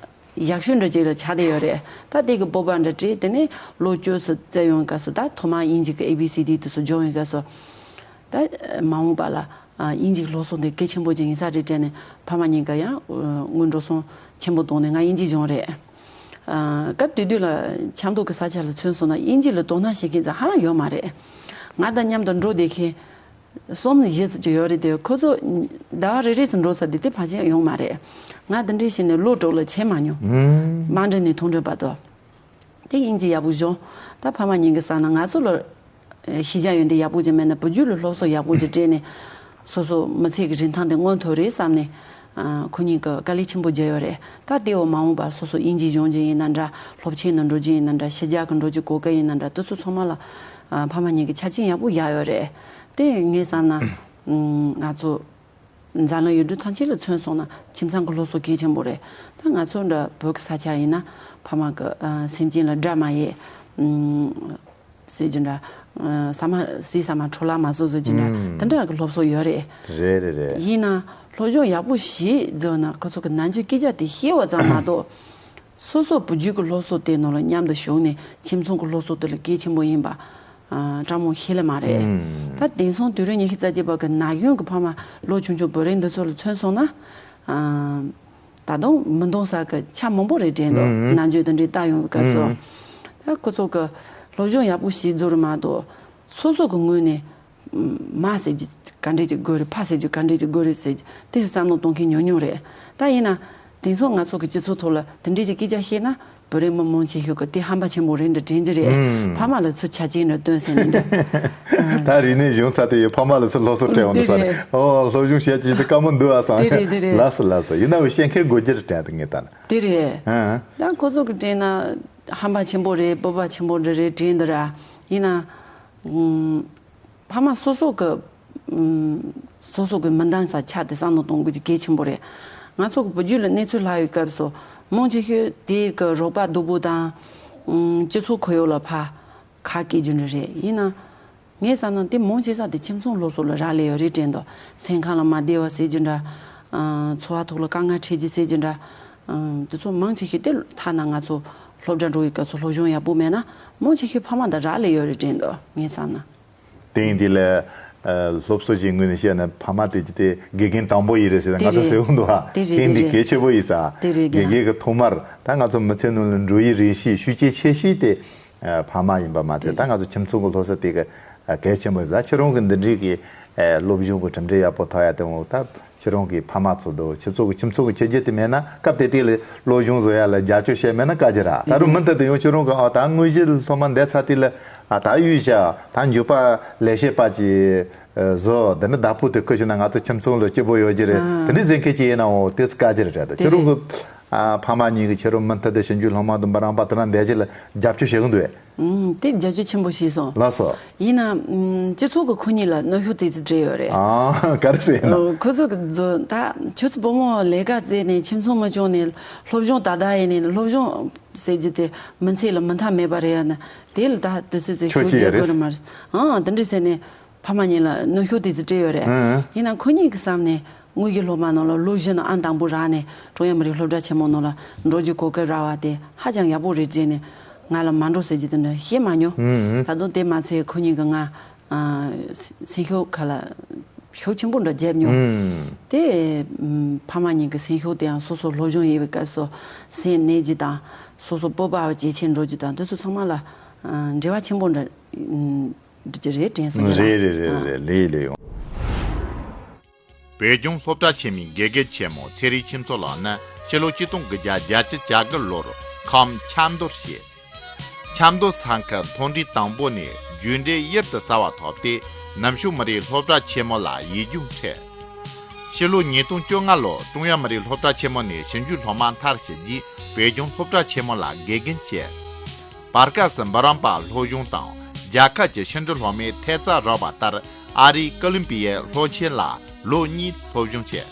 ཡག་ཤོས་འདྲ་ཅིག་ལ་ཆགས་བསྡད་ཡོད་རེད། ད་དེ་གི་སྤོབས་པ་འདྲ་སྤྲད། དེ་ནས་ལོ་བཅུ་ཙམ་བཙལ་ཡོང་སྐབས་སུ་ད་ཐོག་མ་དབྱིན་ཇི་གི་ཨེ་བི་སི་ཌི་དེ་ཚོ་སྦྱོང་ཡོང་སྐབས་སུ་ད་མ་འོངས་པ་ལ་ཨ། དབྱིན་ཇིའི་སློབ་གསོ་འདི་གལ་ཆེན་པོ་ཅིག་ཡིན་ས་རེད་དྲན་ནས་ཕ་མ་གཉིས་ཀ་ཡང་དངུལ་འགྲོ་སོང་ཆེན་པོ་བཏང་ནས་ང་དབྱིན་ཇི་སྦྱོང་རེད། ཨ། སྐབས་དེ་དུས་ལ་ཆབ་མདོ་གི་ས་ཆ་ལ་མཚོན་སོང་ན་དབྱིན་ཇི་ལ་དོ་སྣང་བྱེད་མཁན་ཙམ་ཧ་ལམ་ཡོད་མ་རེད། ང་དང་མཉམ་དུ་འགྲོ་བསྡད་མཁན་གསུམ་ནས་བཞི་ཙམ་ཅིག་ཡོད་རེད་དེ། ཁོ་ཚོ་ཟླ་བ་རེ་རེ་བཞིན་འགྲོ་ས་དེ་དེ་ཕལ་ཆེར་ཡོད་མ་རེད། ང་དེ་འདྲས་བྱས་ནས་ལོ་དྲུག་ལ་བྱེད་མ་མྱོང་། ཨུམ། དམའ་འབྲིང་ནས་མཐོ་འབྲིང་བར་དུ། དེ་དབྱིན་ཇི་ཡག་པོ་སྦྱོང་། ད་ཕ་མ་གཉིས་ཀྱི་བསམ་ན་ང་ཚོ་ལ་ཤེས་བྱ་ཡོན་ཏན་ཡག་པོ་ཅིག་མེད་ན་བུ་རྒྱུད་ལ་སློབ་གསོ་ཡག་པོ་ཅིག་སྤྲད་ནས་སོ་སོ་མི་ཚེ་གི་རིན་ཐང་དེ་མངོན་ཐུབ་རེད་བསམ་ནས། ཨ། ཁོ་གཉིས་ཀྱིས་དཀའ་ལས་ཆེན་པོ་བརྒྱབ་ཡོད་རེད། ད་དེ་འོ་མ་འོངས་པར་སོ་སོ་དབྱིན་ཇི་སྦྱོང་རྒྱུ་ཡིན་ན་འདྲ། སློབ་ཆེན་ནང་འགྲོ་རྒྱུ་ཡིན་ན་འདྲ། ཕྱི་རྒྱལ་གི་འགྲོ་རྒྱུ་གོ་སྐབས་ཡིན་ན་འདྲ། དེ་ཚོ་ཚང་མ་ལ། ཨ། ཕ་མ་གཉིས་ཀྱིས་ཆ་རྐྱེན་ཡག་པོ་བཞག་ཡོད་རེད། དེ་ངས་བསམ་ན། ཨ། ང་ཚོ་འཛམ་གླིང་ཡུལ་གྲུ་ཐམས་ཅད་ལ་མཚོན་སོང་ན་ཁྱིམ་ཚང་གི་སློབ་གསོ་གལ་ཆེན་པོ་རེད། ད་ང་ཚོ་འདྲ་བོད་ཀྱི་ས་ཆ་ཡིན་ན་ཕ་མ་གི། ཨ། སེམས་ཅན་ལ་དགྲ་མ་ཡིན། ཨ། ཟེར་རྒྱུ་འདྲ། ཨ། ཟ་མ་ཟས་ཟ་མ་འཕྲོ་བརླག་མ་བཟོ་ཟེར་རྒྱུ་འདྲ། ཨུམ། དེ་འདྲ་གི་སློབ་གསོ་ཡོད་རེད། རེད་རེད་རེད། ཡིན་ན་སློབ་སྦྱོང་ཡག་པོ་ཞིག་བརྩིས་ན་ཁོ་ཚོ་གི་ནམ་རྒྱུན་སྐད་ཆ་དེ་ཤེས་པ་ཙམ་མ་གཏོགས། སོ་སོ་བུ་རྒྱུད་ཀྱི་སློབ་གསོ་དེ་ནང་ལ་མཉམ་དུ་ཞུགས་ནས་ཁྱིམ་ཚང་གི་སློབ་གསོ་དེ་ལ་གལ་ཆེན་པོ་ཡིན་པ། ཨ། སྤྲང་མོ་ཤེས་ལེ་མ་རེད། ཨུམ། ད་དེང་སང་དུས་རབས་ཉི་ཤུ་རྩ་གཅིག་པ་གི་ན་གཞོན་གྱི་ཕ་མ་ལོ་ཆུང་ཆུང་བུ་རིང་འདི་ཚོ་ལ་མཚོན་སོང་ན། ཨ། ད་དུང་མི་འདང་ས་གི་ཆ་མང་པོ་རེད་དྲན་འདུག། ཨུམ། ནམ་རྒྱུན་དེ་འདྲའི་ལྟ་ཡོང་བའི་སྐབས་སུ། ཨུམ། ད་ཁོ་ཚོ་གི་སློབ་སྦྱོང་ཡག་པོ་ཞིག་བརྩིས་རེད་མ་གཏོགས། སོ་སོ་གི་ངོས་ནས། མ་ཟེར་རྒྱུ་ག་འདྲས་ཅིག་དགོས་རེད། ཕ་ཟེར་རྒྱུ་ག་འདྲས་ཅིག་དགོས་རེད་ཟེར་རྒྱུ་དེ་ཞིག་བསམ་བློ་གཏོང་མཁན་ཉུང་ཉུང་རེད། ད་ཡིན་ན་དེང་སང་ང་ཚོ་གི་སྤྱི་ཚོགས་ཐོག་ལ་དེ་འདྲས་ཀྱི་སྐད་ཆ་བཤད་ན་བོད་རིགས་མི་མང་ཆེ་ཤོས་ཀྱིས་དེ་ཧམ་པ་ཆེན་པོ་རེད་འདྲ་དྲན་གྱི་རེད། ཨང་། ཕ་མ་ལ་ཚུར་ཆ་རྐྱེན་འདྲ་སྟོན་ཟེར་ནས་འདྲ། ད་རིག་གནས་སྦྱོང་ཚར་དེ་ཡི་ཕ་མ་ལ་ཚུར་སློབ་གསོ་སྤྲད་འོང་དུ་ས་རེད། ཨོ། སློབ་སྦྱོང་བྱེད་ཀྱི་དེ་དཀའ་མོ་འདུག་ཨ་བསམ། དེ་རེད་དེ་རེད། ལགས་སོ་ལགས་སོ། ཡིན་ན་འུ་བཤད་མཁན་དགོས་རྒྱུ་རེད་དྲན་དུ་ངས་ད་ནི། དེ་རེད། ཨང་། ད་ཁོ་ཚོ་གི་དྲན་ན་ཧམ་པ་ཆེན་པོ་རེད། སྤོབས་པ་ཆེན་པོ་འདྲ་རེད་དྲན་འདི་ར། ཡིན་ན། ཨང་། ཕ་མ་སོ་སོ་གི། ཨམ། སོ་སོ་གི་མི་འདང་ས་ཆ་དེ་བསམ་བློ་གཏོང་དགོས་ཀྱི་གལ་ཆེན་པོ་རེད། ང་ཚོ་གི་བུ་རྒྱུད་ལ་གནས་ཚུལ་ལྷག་ཡོད་སྐབས་སུ་མང་ཆེ་ཤོས་དེ་གི་རོགས་པ་སྡུག་པོ་དང་། ཨམ། སྤྱི་ཚོགས་ཁོར་ཡུག་ལ་ཕར་ཁ་སྐད་རྒྱུ་འདྲ་རེད། ཡིན་ན། ངས་བསམ་ན་དེ་མང་ཆེ་ས་དེ་ཁྱིམ་ཚང་སློབ་གསོ་ལ་རག་ལས་ཡོད་རེད་དྲན་འདུག། སེམས་ཁམས་ལ་མ་བདེ་བ་ཟེར་རྒྱུ་འདྲ། ཨ། འཚོ་བ་ཐོག་ལ་དཀའ་ངལ་འཕྲད་རྒྱུ་ཟེར་རྒྱུ་འདྲ། ཨ། དེ་ཚོ་མང་ཆེ་ཤོས་དེ་ཐ་ན་ང་ཚོ་སློབ་གྲྭ་འགྲོ་བའི་སྐབས་སུ་སློབ་སྦྱོང་ཡག་པོ་མེད་ན་མང་ཆེ་ཤོས་ཕ་མ་དང་རག་ལས་ཡོད་རེད་དྲན་འདུག། ངས་བསམ་ན། དེང་འདི་ལ། ཨ། སློབ་གསོ་ཞིག་ངོས་ནས་བཤད་ན་ཕ་མ་དེ་ཅི་སྟེ་དགེ་རྒན་དང་པོ་ཡིན་རེད་ཟེར་ན། དེ་ང་ཚོ་རེད། ཟེར་འོང་འདུག་ཨ། དེ་རེད། དེ་དེ་འདི་རེད། གལ་ཆེ་པོ་ཡིན་ས། དེ་རེད། དགེ་རྒན་གྱི་ཐོག་མར་ད་ང་ཚོ་མི་ཚེ་ནང་ལ་འགྲོ་ཡི་རེ་ཞིག་ཤུགས་རྐྱེན་ཆེ་ཤོས་དེ། ཨ། ཕ་མ་ཡིན་པ་མ་ཚད། དེ་ད་ང་ཚོ་ཁྱིམ་ཚང་གི་སློབ་གསོ་དེ་ག་ཨ། གལ་ཆེན་པོ་ཡིན། ད་ཁྱེད་རང་གི་འདི་འདྲའི་གི། ཨ། སློབ་སྦྱོང་གི་གྲུབ་འབྲས་ཡག་པོ་ཐོབ་ཡ་དེ་འོ་ད་ཁྱེད་རང་གི་ཕ་མ་ཚོ་དང་ཁྱེད་ཚོ་གི་ཁྱིམ་ཚང་གི་བྱས་རྗེས་དེ་མེད་ན་སྐབས་དེ་དུས་ལ་སློབ་སྦྱོང་བཟོ་ཡ་ལ་རྒྱབ་སྐྱོར་བྱས་མེད་ན་དཀའ་རྒྱུ་ར། ད་རུང་མུ་མཐུད་དུ་ཡང་ཁྱེད་རང་གི་ཨ་ད་དངོས་གཞི་སློབ་མ་འདས་ཚར་དུས་ལ་ཨ་ད་གཡུས་བཞག་ད་འགྱོད་པ་ལས་བྱེད་པ་ཅིག་བཟོ། འདི་ནི་བདག་པོ་དེ་ཁུར་བྱས་ན་ང་ཚོ་ཁྱིམ་ཚང་ལ་སྐྱིད་པོ་ཡོད་རྒྱུ་རེད། ཨ། དེ་འདྲ་ཟེར་མཁན་ཅིག་ཡིན་ན་འོ་དེ་ཚོ་དཀའ་རྒྱུ་རེད་དྲན་འདུག། དེ་ཁྱེད་རང་རེད། གི་ཨ། ཕ་མ་གཉིས་ཀྱིས་ཁྱེད་རང་མུ་མཐུད་དུ་ཞིབ་འཇུག་སློབ་མ་དང་འབུམ་རམས་པ་དེ་འདྲ་འདས་རྒྱུ་ལ་རྒྱབ་སྐྱོར་བྱེད་གི་འདུག་གས། ཨུམ། དེ་རྒྱབ་སྐྱོར་ཆེན་པོ་བྱས་སོང་། ལགས་སོ། ཡིན་ན། ཨུམ། སྤྱི་ཚོགས་ཀྱིས་ཁོ་གཉིས་ལ་གནོན་ཤུགས་ཏོག་ཙམ་སྤྲད་ཡོད་རེད། ཨ། ག་རེ་ཟེར་ན། ཨོ། ཁོ་ཚོ་གི་ཚོ་ད་ཁྱོད་ཚོ་བུ་མོ་ལས་ཀ་བཙལ་ནས་ཁྱིམ་ཚང་མ་སྐྱོང་ནས་སློབ་སྦྱོང་ད་ལྟ་ཡིན་ནས་སློབ་སྦྱོང་ཟེར་རྒྱུ་དེ་མི་ཚེ་ལ་མི་མཐའ་མེད་པ་རེད་ཡ་ན། དེ་ལ་ད་དེ་སུས་ཚོས་ཁྱོད་ཤུགས་ཀྱིས་རྒྱབ་ཡ་རེད། དགོས་ནི་མ་རེད། ཨང་། དེ་འདྲ་ཟེར་ནས། ཕ་མ་གཉིས་ལ་གནོན་ཤུགས་དེ་ཚོ་སྤྲད་ཡོད་རེད། ཨང་། ཡིན་ན་ཁོ་གཉིས་ཀྱི་བསམ་ནས་དངོས་ཀྱི་སློབ་མ་ནང་ལ་ལོ་བཞི་ནང་ཨང་དང་པོ་རག་ནས་ཀྲུང་དབྱང་མི་རིགས་སློབ་གྲྭ་ཆེན་མོ་ནང་ལ་འགྲོ་རྒྱུ་གོ་སྐབས་རག་པ་དེ་ཧ་ཅང་ཡག་པོ་རེད་ཟེར་ནས་ང་ལ་མ་འགྲོ་ཟེར་རྒྱུ་དེ་འདྲ་བཤད་མ་མྱོང་། ཨང་། ད་དུང་དེ་མ་ཚད་ཁོ་གཉིས་ཀྱིས་ང་ཨ་སེམས་ཤུགས་ཁ་ལ་ཤུགས་ཆེན་པོ་འདྲ་བརྒྱབ་མྱོང་། ཨང་། དེ་ཕ་མ་གཉིས་ཀྱི་སེམས་ཤུགས་དེའང་སོ་སོ་སློབ་སྦྱོང་ཡིན་པའི་སྐབས་སུ་སེམས་གནས་རྒྱུ་དང་སོ་སོ་སྤོབས་པ་ཇེ་ཆེར་འགྲོ་རྒྱུ་དང་དེ་ཚོ་ཚང་མ་ལ་འབྲེལ་བ་ཆེན་པོ་འདྲ། འགྲིག་གི་རེད་དྲན་སོང་། རེད་རེད་རེད་རེད། ལེགས་ལེགས་ཡོང་། བོད་ལྗོངས་སློབ་གྲྭ་ཆེན་མོའི་དགེ་རྒན་ཆེན་མོ་ཚེ་རིང་ཁྱུང་མཚོ་ལགས་ནི་ཕྱི་ལོ་ཆིག་སྟོང་དགུ་བརྒྱ་བརྒྱད་ཅུ་གྱ་དགུ་ལོར་ཁམས་ཆབ་མདོར་སྐྱེས། ཆབ་མདོ་ས་ཁུལ་མཐོ་འབྲིང་དང་པོ་ནས་རྒྱུགས་འབྲས་གཡུར་དུ་ཟ་བ་ཐོབ་སྟེ་ནུབ་ཕྱོགས་མི་རིགས་སློབ་གྲྭ་ཆེན་མོ་ལ་ཡིག་རྒྱུགས་འཕྲད། ཕྱི་ལོ་ཉིས་སྟོང་བཅོ་ལྔ་ལོར་ཀྲུང་དབྱང་མི་རིགས་སློབ་གྲྭ་ཆེན་མོ་ནས་ཞིབ་འཇུག་སློབ་མ་མཐར་ཕྱིན་རྗེས་བོད་ལྗོངས་སློབ་གྲྭ་ཆེན་མོ་ལ་དགེ་རྒན་བྱས། བར་སྐབས་སུ་འབུམ་རམས་པ་སློབ་སྦྱོང་དང་རྒྱལ་ཁབ་ཀྱི་ཕྱི་འབྲེལ་སློབ་མའི་ཐེབས་རྩ་རག་པ་ལྟར་ཨ་རིའི་ཀོ་ལོམ་པི་ཡའི་སློབ་ཆེན་ལ་ལོ་གཉིས་སློབ་སྦྱོང་བྱས།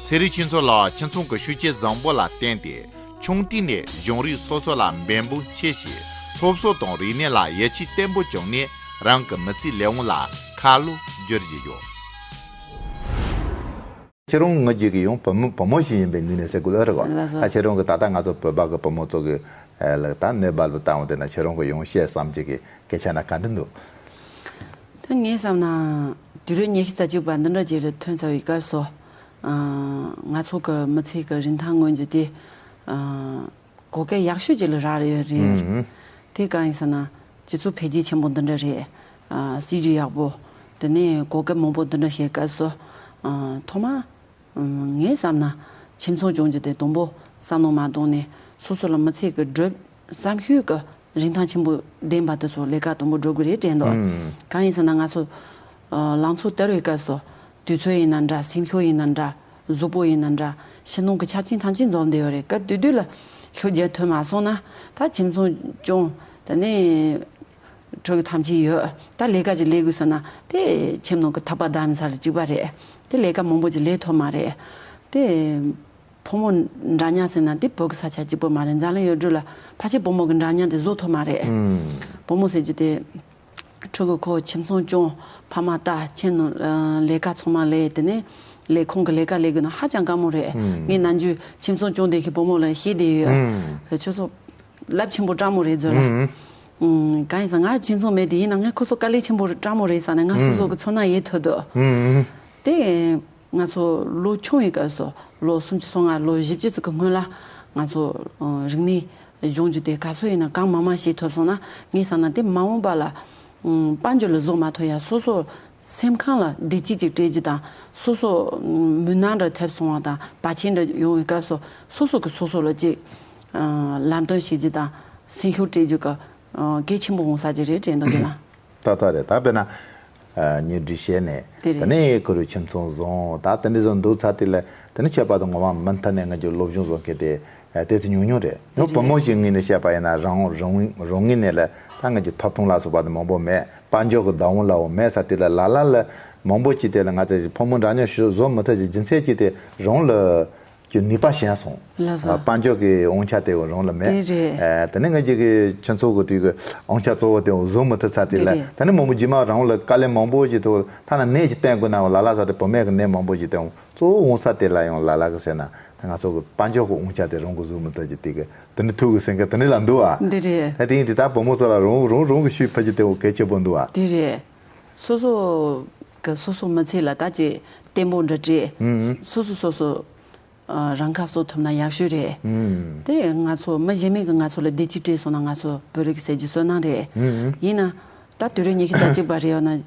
ཚེ་རིང་ཁྱུང་མཚོ་ལགས་ཁྱིམ་ཚང་གི་ཤུགས་རྐྱེན་བཟང་པོ་ལ་བརྟེན་ཏེ་ཆུང་དུས་ནས་གཞུང་རིག་སོ་སོ་ལ་འབད་འབུངས་ཆེ་ཞིང་སློབ་གསོ་དང་རིག་གནས་ལ་ཡིད་ཆེས་བརྟན་པོ་བྱུང་ནས་རང་གི་མི་ཚེའི་ལས་དབང་ལ་ཁ་ལོ་བསྒྱུར་བཞིན་ཡོད། ཁྱེད་རང་ངོས་ཀྱི་ཡང་བུ་མོ་བུ་མོ་ཞིག་ཡིན་པའི་ངོས་ནས་ཟེར་དགོས་ཨ་རེད་གོ། ལགས་སོ། ད་ཁྱེད་རང་གི་ད་ལྟ་ང་ཚོ་བོད་པ་གི་བུ་མོ་ཚོ་གི་ཨ་ལ་ད་གནས་བབ་ལ་བལྟས་འོང་དེ་ན་ཁྱེད་རང་གི་ཡང་བཤད་བསམ་གྱི་གི་སྐད་ཆ་ན་ག་འདྲ་འདུག། ད་ངས་བསམ་ན་དུས་རབས་ཉི་ཤུ་རྩ་གཅིག་པ་འདི་འདྲ་ཅིག་ལ་ཐོན་ཚར་བའི་སྐབས་སུ་ཨ་ང་ཚོ་གི་མི་ཚེ་གི་རིན་ཐང་མངོན་རྒྱུ་དེ་ཨ། གོ་སྐབས་ཡག་ཤོས་ཅིག་ལ་རག་ཡོད་རེད། ཨུམ། དེ་གང་ཡིན་ཟེར་ན། སྤྱི་ཚོགས་འཕེལ་རྒྱས་ཆེན་པོ་འདི་འདྲ་རེད། ཨ། སྲིད་ཇུས་ཡག་པོ། དེ་ནས་གོ་སྐབས་མང་པོ་འདི་འདྲ་ཞིག་སྐབས་སུ། ཨ། ཐོག་མ། ཨ། ངས་བསམ་ན། ཁྱིམ་ཚང་སྐྱོང་རྒྱུ་དེ་དང་པོ་བསམ་བློ་མ་བཏང་ནས། སོ་སོ་ལ་མི་ཚེ་གི་བགྲོད། བསམ་ཤེས་ཀྱི་རིན་ཐང་ཆེན་པོ་ལྡན་པ་དེ་ཚོ་ལས་ཀ་དང་པོ་སྒྲུབ་དགོས་རེད་དྲན་འདུག་ཨུམ། གང་ཡིན་ཟེར་ན། ང་ཚོ། ཨ། ལང་ཚོ་དར་བའི་སྐབས་སུ། དུས་ཚོད་ཡིན་ན་འདྲ། སེམས་ཤུགས་ཡིན་ན་འདྲ། གཟུགས་པོ་ཡིན་ན་འདྲ། ཕྱི་ནང་གི་ཆ་རྐྱེན་ཐམས་ཅད་འཛོམས་བསྡད་ཡོད་རེད། སྐབས་དེ་དུས་ལ་ཤུགས་རྒྱག་ཐུབ་མ་སོང་ན། ད་ཁྱིམ་ཚང་སྐྱོང་། དེ་ནས་ཕྲུ་གུ་ཐམས་ཅད་ཡོད། ད་ལས་ཀ་ཅིག་ལས་དགོས་ཟེར་ན། དེ་ཁྱིམ་ནང་གི་ཐག་པ་བསྡམས་ས་ལ་གཅིག་པ་རེད། དེ་ལས་ཀ་མང་པོ་ཅིག་ལས་ཐུབ་མ་རེད། དེ། ཕོ་མོ་འདྲ་མཉམ་ཟེར་ན་དེ་བོད་ཀྱི་ས་ཆ་གཅིག་པོ་མ་རེད། འཛམ་གླིང་ཡུལ་གྲུ་ལ་ཕལ་ཆེར་བུ་མོ་གི་འདྲ་མཉམ་དེ་བཟོ་ཐུབ་མ་རེད། ཨུམ། བུ་མོ་ཟེར་རྒྱུ་དེ། ཕྲུ་གུ་ཁོ། ཁྱིམ་ཚང་སྐྱོང་། ཕ་མ་ལྟ། ཁྱིམ་ནང་ལས་ཀ་ཚང་མ་ལས། དེ་ནས་ལས་ཁུངས་ཀྱི་ལས་ཀ་ལས་དགོས་ན་ཧ་ཅང་དཀའ་མོ་རེད། ཨུམ། ངས་ནམ་རྒྱུན་ཁྱིམ་ཚང་སྐྱོང་བསྡད་མཁན་བུ་མོ་ལ་བཤད་བསྡད་ཡོད། ཨུམ། དེ་ཁྱོད་ཚོ་རླབས་ཆེན་པོ་སྤྲང་མོ་རེད་ཟེར་ལ། ཨུམ། ཨུམ། གང་ཡིན་ཟེར། ང་ཁྱིམ་ཚང་མེད་དེ། ཡིན་ན་ངས་ཁོ་ཚོ་དཀའ་ལས་ཆེན་པོ་སྤྲང་མོ་རེད་ཟེར་ནས་ང་སོ་སོ་གི་ཚོར་སྣང་ཡལ་ཐུབ་འདུག་ཨུམ། དེ། ང་ཚོ་ལོ་ཆུང་བའི་སྐབས་སུ། ལོ་སུམ་ཅུ་སོ་ལྔ། ལོ་བཞི་བཅུ་ཙམ་གྱི་སྔོན་ལ། ང་ཚོ། ཨ། རིག་གནས་སྦྱོང་རྒྱུ་དེ་ག་ཚོད་ཡིན་ན་གང་མང་མང་ཤེས་ཐུབ་སོང་ན། ངས་བསམ་ན་དེ་མ་འོངས་པ་ལ། ཨ། དཔལ་འབྱོར་ལ་བཟོ་མ་ཐུབ་ཡ། སོ་སོ་སེམས་ཁམས་ལ་བདེ་སྐྱིད་ཅིག་སྤྲད་རྒྱུ་དང་། སོ་སོ་མུན་ནག་འདྲ་ཐེབས་སོང་བ་དང་བར་ཆད་འདྲ་ཡོང་བའི་སྐབས་སུ། སོ་སོ་གིས་སོ་སོ་ལ་ཅིག་ཨ། ལམ་སྟོན་བྱེད་རྒྱུ་དང་། སེམས་ཤུགས་སྤྲད་རྒྱུ་གི། ཨ། གལ་ཆེན་པོ་འོང་ས་ཅིག་རེད་དྲན་འདུག་རྒན་ལགས། ཏག་ཏག་རེད། ད་དཔེར་ན། ཨ། གཉེན་སྒྲིག་བྱས་ནས། དེ་རེད། དེ་ནས་ཁོ་རང་ཁྱིམ་ཚང་བཟུང་། ད་དེ་འདྲ་བཟོ་འདུག་ཚར་དུས་ལ། དེ་ནས་ཁྱད་པར་དུ་ངོ་མ་མུ་མཐུད་ནས་ང་ཚོ་སློབ་སྦྱོང་བཟོ་མཁན་དེ། ཨ། དེ་ཚོ་ཉུང་ཉུང་རེད། དེ་ཡང་བུ་རེད། མོ་ཞིག་ངོས་ནས་བཤད་པ་ཡིན་ན། རང་རང་རང་ངོས་ནས་ལ་ད་ང་ཚོ་ཐོབ་ཐང་ལ་སོགས་པ་དེ་མང་པོ་མེད། དཔལ་འབྱོར་གྱི་བདག་དབང་ལའང་མེད་ས་དེ་ལ། ལ་ལ་ལ་མང་པོ་ཅིག་དེ་ལ་ང་ཚོ་བུ་མོ་འདྲ་མཉམ་ཞིག་བཟོ་མི་ཐུབ་ཅིག་རྒྱུ་མཚན་གྱིས་དེ་རང་ལ། ཀྱི་ནུས་པ་ཞན་སོང་། ལགས་སོ། ཨ། དཔལ་འབྱོར་གྱི་དབང་ཆ་དེ་རང་ལ་མེད། དེ་རེད། ཨ། དེ་ནས་ང་ཅག་གི་སྤྱི་ཚོགས་ཀྱི་དུས་ཀྱི་དབང་ཆ་གཙོ་བོ་དེ་བཟོ་མི་ཐུབ་ཚར་དུས་ལ། དེ་རེད། དེ་ནས་མང་པོ་རྗེས་མ་རང་ལ་དཀའ་ལས་མང་པོ་ཞིག་ཐུག་ཐ་ན་ནད་ཅིག་བསྟེན་དགོས་ན་ལ་ལ་ས་དེ་བུད་མེད་ཀྱི་ནད་མང་པོ་ཞིག་བསྟེན། གཙོ་བོ་འོང་ས་དེ་ལ་ཡང་ལ་ལ་གི་ཟེར་ན། ད་ང་ཚོ་གི་དཔལ་འབྱོར་གྱི་དབང་ཆ་དེ་རང་གིས་བཟོ་མི་ཐུབ་ཀྱི་དུས་ཀྱི་དེ་ནས་ཐུག་གི་སེམས་ཁ་དེ་ནས་ལ་འདུག་ཨ། དེ་རེད། ད་དེ་ཡིན་དུས་ད་བུ་མོ་ཚོ་ལ་རང་རང་རང་གི་ཤུགས་ཕུལ་རྒྱུ་དེ་འོ་གལ་ཆེ་པོ་འདུག་ཨ། དེ་རེད། སོ་སོ་གི་སོ་སོ་མི་ཚེ་ལ་ད་ཅིག་བརྟན་པོ་འདྲ་སྤྲད། ཨུམ། སོ་སོ་སོ་སོ། ཨ། རང་ཁ་གསོ་ཐུབ་ན་ཡག་ཤོས་རེད། ཨུམ། དེ་ང་ཚོ་མི་གཞན་མས་ཀྱིས་ང་ཚོ་ལ་བདེ་སྐྱིད་སྤྲད་སོང་ན་ང་ཚོ་བོད་རིགས་ཟེར་རྒྱུ་བསོད་ནམས་རེད། ཨུམ། ཡིན་ན་ད་དུས་རབས་ཉི་ཤུ་རྩ་གཅིག་པ་རེད་ཡོད་ན།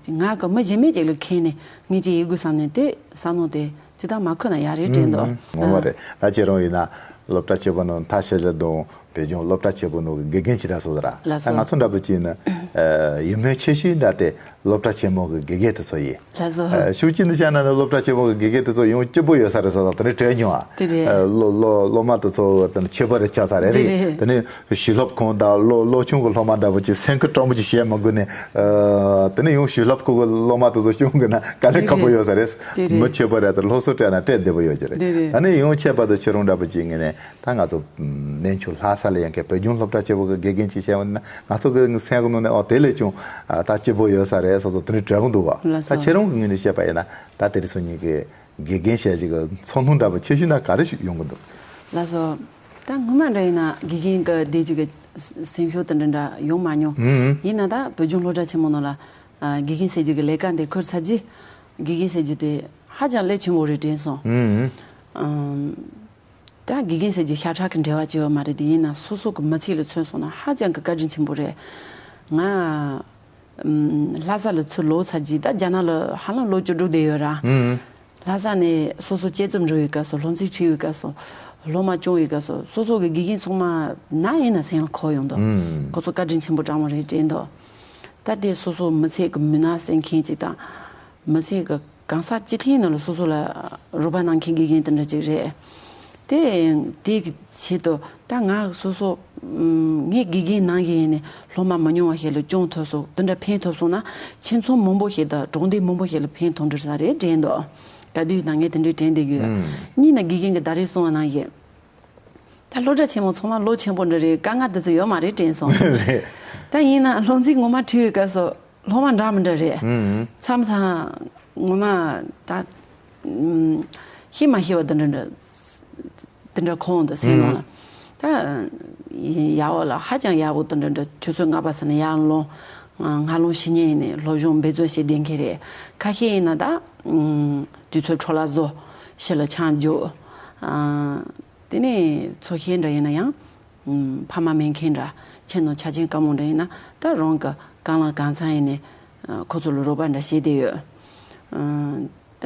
ང་གིས་མི་གཞན་མའི་ཅིག་ལ་མཁས་ནས་ངས་ཅིག་ཡེད་དགོས་བསམ་ནས་དེ་བསམ་བློ་དེ་ཅི་ལྟར་མ་འཁོར་ན་ཡག་རེད་དྲན་འདུག་ཨུམ། ངོ་མ་རེད། ད་ཁྱེད་རང་ཡིན་ན་སློབ་གྲྭ་ཆེན་པོ་ནང་མཐར་ཕྱིན་ལ་དང་། བོད་ལྗོངས་སློབ་གྲྭ་ཆེན་པོ་ནང་གི་དགེ་རྒན་ཅིག་རག་སོང་ཟེར་ར། ལགས་སོ། ད་ང་ཚོ་འདྲ་པོ་ཅིག་ཡིན་ན། ཨ། ཡིད་སྨོན་ཆེ་ཤོས་འདྲ་དེ་སློབ་གྲྭ་ཆེན་མོ་གི་དགེ་རྒན་དེ་ཚོ་ཡིན། ལགས་སོ། ཨ། ཤུགས་ཅིག་ནས་བཤད་ན་ནི་སློབ་གྲྭ་ཆེན་མོ་གི་དགེ་རྒན་དེ་ཚོ་ཡང་སྐྱིད་པོ་ཡོད་ས་རེད་ཟེར་ད་དེ་འདྲ་དྲན་མྱོང་ཨ། དེ་རེད། ཨ། སློབ་སློབ་སློབ་མ་དེ་ཚོ་དེ་ནི་ཆོས་པ་རེད་ཆགས་ས་རེད། དེ་རེད། དེ་ནི་ཞུ་སློབ་ཁང་དང་སློབ་སློབ་ཆུང་གི་སློབ་མ་འདྲ་པོ་ཅིག་སེམས་ཁུར་སྤྲང་པོ་ཅིག་བྱེད་མ་དགོས་ནས། ཨ། དེ་ནི་ཡང་ཞུ་སློབ་ཁང་གི་སློབ་མ་དེ་ཚོ་སྐྱོང་དགོས་ན་དཀའ་ལས་ཁག་པོ་ཡོད་ས་རེད། དེ་རེད། མི་ཆོས་པ་རེད་དེ་སློབ་གསོ་སྤྲད་ན་སྤྲད་བདེ་པོ་ཡོད་ཀྱི་རེད། དེ་རེད། ད་ནི་ཡང་ཁྱད་པར་དུ་ཁྱེད་རང་འདྲ་པོ་ཅིག་ངོས་ནས། ད་ང་ཚོ་ཨམ། གནས་མཆོག་ལྷ་ས་ལ་ཡང་ཁྱེད་བོད་ལྗོངས་སློབ་གྲྭ་ཆེན་མོ་གི་དགེ་རྒན་ཅིག་བྱས་པ་ན་ང་ཚོ་གི་སེམས་ཀྱི་ནང་ནས་ཨོ་དེ་ལས་ཀྱང་ཨ་ད་སྐྱིད་པོ་ཡོད་ས་རེད་བསམ་སོང་དེ་འདྲའི་དྲན་གྱི་འདུག་བ། ལགས་སོ། ད་ཁྱེད་རང་གི་ངོས་ནས་བཤད་པ་ཡིན་ན་ད་དེ་རིང་སང་ཉིན་གྱི་དགེ་རྒན་བྱས་ཀྱི་ཚོར་སྣང་འདྲ་པོ་ཆེ་ཤོས་ན་ག་རེ་ཞིག་ཡོང་གི་འདུག་ལགས་སོ། ད་སྔོན་མ་འདྲ་ཡིན་ན་དགེ་རྒན་གྱི་བསྡད་རྒྱུ་གི་སེམས་ཤུགས་དེ་འདྲ་འདྲ་ཡོང་མ་མྱོང་། ཨུམ། ཡིན་ན་ད་བོད་ལྗོངས་སློབ་གྲྭ་ཆེན་མོ་ནང་ལ་ཨ་དགེ་རྒན་ཟེར་རྒྱུ་གི་ལས་ཀ་འདི་ཁུར་ཚར་རྗེས་དགེ་རྒན་ཟེར་རྒྱུ་དེ་ཧ་ཅང་ལས་ཆེན་པོ་རེད་དྲན་སོང་། ཨུམ། ཨམ། ད་དགེ་རྒན་ཟེར་རྒྱུ་ཤ་ཁྲག་གི་འབྲེལ་བ་ཅིག་ཡོད་མ་རེད་དེ། ཡིན་ན་སོ་སོ་གི་མི་ཚེ་ལ་མཚོན་སོང་ན་ཧ་ཅང་གི་བཀའ་དྲིན་ཆེན་པོ་རེད། ང་ཨམ། ལྷ་ས་ལ་ཚུར་ལོག་ཚར་རྗེས་ད་རྒྱ་ནག་ལ་ཧ་ལམ་ལོ་བཅུ་དྲུག་བསྡད་ཡོད་ར། ཨུམ། ལྷ་ས་ནས་སོ་སོ་དཔྱད་རྩོམ་འབྲི་བའི་སྐབས་སུ། སློབ་ཚན་ཁྲིད་པའི་སྐབས་སུ། སློབ་མ་སྐྱོང་བའི་སྐབས་སུ། སོ་སོ་གི་དགེ་རྒན་ཚང་མ་ནམ་ཡིན་ན་སེམས་ལ་འཁོར་ཡོང་འདུག་ཨུམ། ཁོ་ཚོ་བཀའ་དྲིན་ཆེན་པོ་དྲང་མོ་རེད་དྲན་འདུག་ད་དེ་སོ་སོ་མི་ཚེ་གི་མུན་ནག་སེལ་མཁན་ཅིག་དང་། མི་ཚེ་གི་གང་ཟག་སྤྱི་ཐེངས་ནང་ལ་སོ་སོ་ལ་རོགས་པ་གནང་མཁན་དགེ་རྒན་དེ་འདྲ་ཅིག་རེད། དེ་དེ་གི་ཆེད་དུ་ད་ང་སོ་སོ་ངས་དགེ་རྒན་ནང་བཞིན་ཡིན་ནས་སློབ་མ་མི་ཉུང་བ་ཞིག་ལ་སྐྱོང་ཐུབ་སོང་། དེ་འདྲ་ཕན་ཐོགས་སོང་ན་ཁྱིམ་ཚང་མང་པོ་ཞིག་དང་གྲོང་སྡེ་མང་པོ་ཞིག་ལ་ཕན་ཐོགས་འགྲོ་ས་རེད་དྲན་འདུག་ད་དུས་ད་ངས་དེ་འདྲའི་དྲན་བསྡད་ཀྱི་ཡོད། ཨུམ། གཉིས་ནས་དགེ་རྒན་གྱིས་ད་རེས་གསུངས་པ་ནང་བཞིན། ད་སློབ་གྲྭ་ཆེན་མོ་ཚང་མ་ལོ་ཆེན་པོ་འདྲ་རེད། དཀའ་ངལ་དེ་ཚོ་ཡོད་མ་རེད་དྲན་སོང་། རེད། ད་ཡིན་ན་སློབ་ཚན་ངོ་མ་ཁྲིད་པའི་སྐབས་སུ་སློབ་མ་འདྲ་མི་འདྲ་རེད། ཨུམ། མཚམས་མཚམས་ངོ་མ་ད་ཨུམ། ཤེས་མ་ཤེས་པ་དེ་འདྲ་འདྲ་དེ་འདྲ་ཁོང་དུ་སེམས་ནང་ལ། ཨུམ། ད་ཡག་པོ་ལ་ཧ་ཅང་ཡག་པོ་དེ་འདྲ་འདྲ་ཆུ་ཚོད་ལྔ་པ་ཟེར་ན་ཡར་ལོངས། སྔ་ལོངས་ཕྱི་ཉལ་ཡིན་ནས་སློབ་སྦྱོང་འབད་རྩོལ་བྱེད་བསྡད་མཁན་རེད། ཁ་ཤས་ཡིན་ན་ད་ཨུམ། དུས་ཚོད་འཕྲོ་བརླག་བཟོ། ཕྱི་ལ་ཆང་རྒྱུག་ཨ། དེ་ནས་ཚོ་ཤེས་འདྲ་ཡིན་ན་ཡང་ ཕ་མ་མེད་མཁན་འདྲ། ཁྱིམ་ནང་ཆ་རྐྱེན་དཀའ་མོ་འདྲ་ཡིན་ན་ད་རང་གི་རྐང་ལག་གང་འཚམ་ཡིན་ནས་ཁོ་ཚོ་ལ་རོགས་པ་འདྲ་བྱས་བསྡད་ཡོད། ད་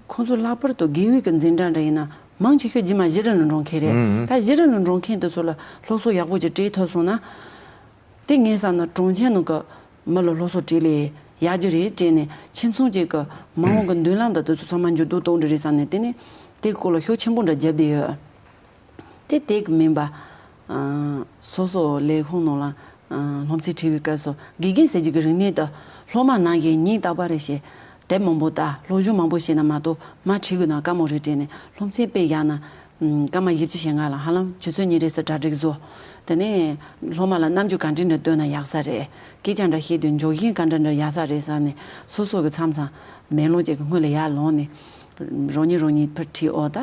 ཁོང་ཚོ་ལྷག་པར་དུ་དགེ་འོས་ཀྱི་འཛིན་གྲྭ་འདྲ་ཡིན་ན་མང་ཆེ་ཤོས་རྗེས་མ་གཞི་རིམ་ལ་འགྲོ་མཁན་རེད། ཨང་། ད་གཞི་རིམ་ལ་འགྲོ་མཁན་དེ་ཚོ་ལ་སློབ་གསོ་ཡག་པོ་ཅིག་སྤྲད་ཐུབ་སོང་ན། དེ་ངས་བསམ་ན་གྲོང་ཁྱེར་ནང་གི་མི་ལ་སློབ་གསོ་སྤྲད་ལས་ཡག་རྒྱུ་རེད་དྲན་ནས། ཁྱིམ་ཚང་གཅིག་གི་མ་འོངས་ཀྱི་མདུན་ལམ་དང་དེ་ཚོ་ཚང་མ་འགྱུར་ལྡོག་གཏོང་རྒྱུ་རེད་བསམ་ནས། དེ་ནས་དེའི་སྐོར་ལ་ཤུགས་ཆེན་པོ་འདྲ་བརྒྱབ་བསྡད་ཡོད། དེ་དེ་གི་མིན་པ། ཨ། སོ་སོ་ལས་ཁུངས་ནང་ལ། ཨ། སློབ་ཚན་ཁྲིད་པའི་སྐབས་སུ་དགེ་རྒན་ཟེར་རྒྱུ་གི་རིག་གནས་དེ་སློབ་མ་ནང་བཞིན་ཉིན་རྟག་པར་རེ་བཞིན་དེབ་མང་པོ་ལྟ། སློབ་སྦྱོང་མང་པོ་བྱས་ན་མ་གཏོགས་མར་ཁྲིད་དགོས་ན་དཀའ་མོ་རེད་དྲན་ནས། སློབ་ཚན་དཔེ་བཞག་ན། ཨ། སྐར་མ་བཞི་བཅུ་ཞེ་ལྔ་ལ་ཧ་ལམ་ཆུ་ཚོད་གཉིས་རེ་ཙམ་གྲ་སྒྲིག་བཟོ། དེ་ནས་སློབ་མ་ལ་རྣམ་འགྱུར་ག་འདྲ་འདྲ་སྟོན་ན་ཡག་ས་རེད། སྐད་ཆ་འདྲ་བཤད་དུས་འཇོག་ཞེན་ག་འདྲ་འདྲ་ཡག་ས་རེད་བསམ་ནས། སོ་སོ་གི་མཚམས་མཚམས་མེ་ལོང་ཅིག་གི་སྔོན་ལ་ཡར་ལངས་ནས་རང་ཉིད་རང་ཉིད་ཕར་ཁྲིད། ཨོ་ད་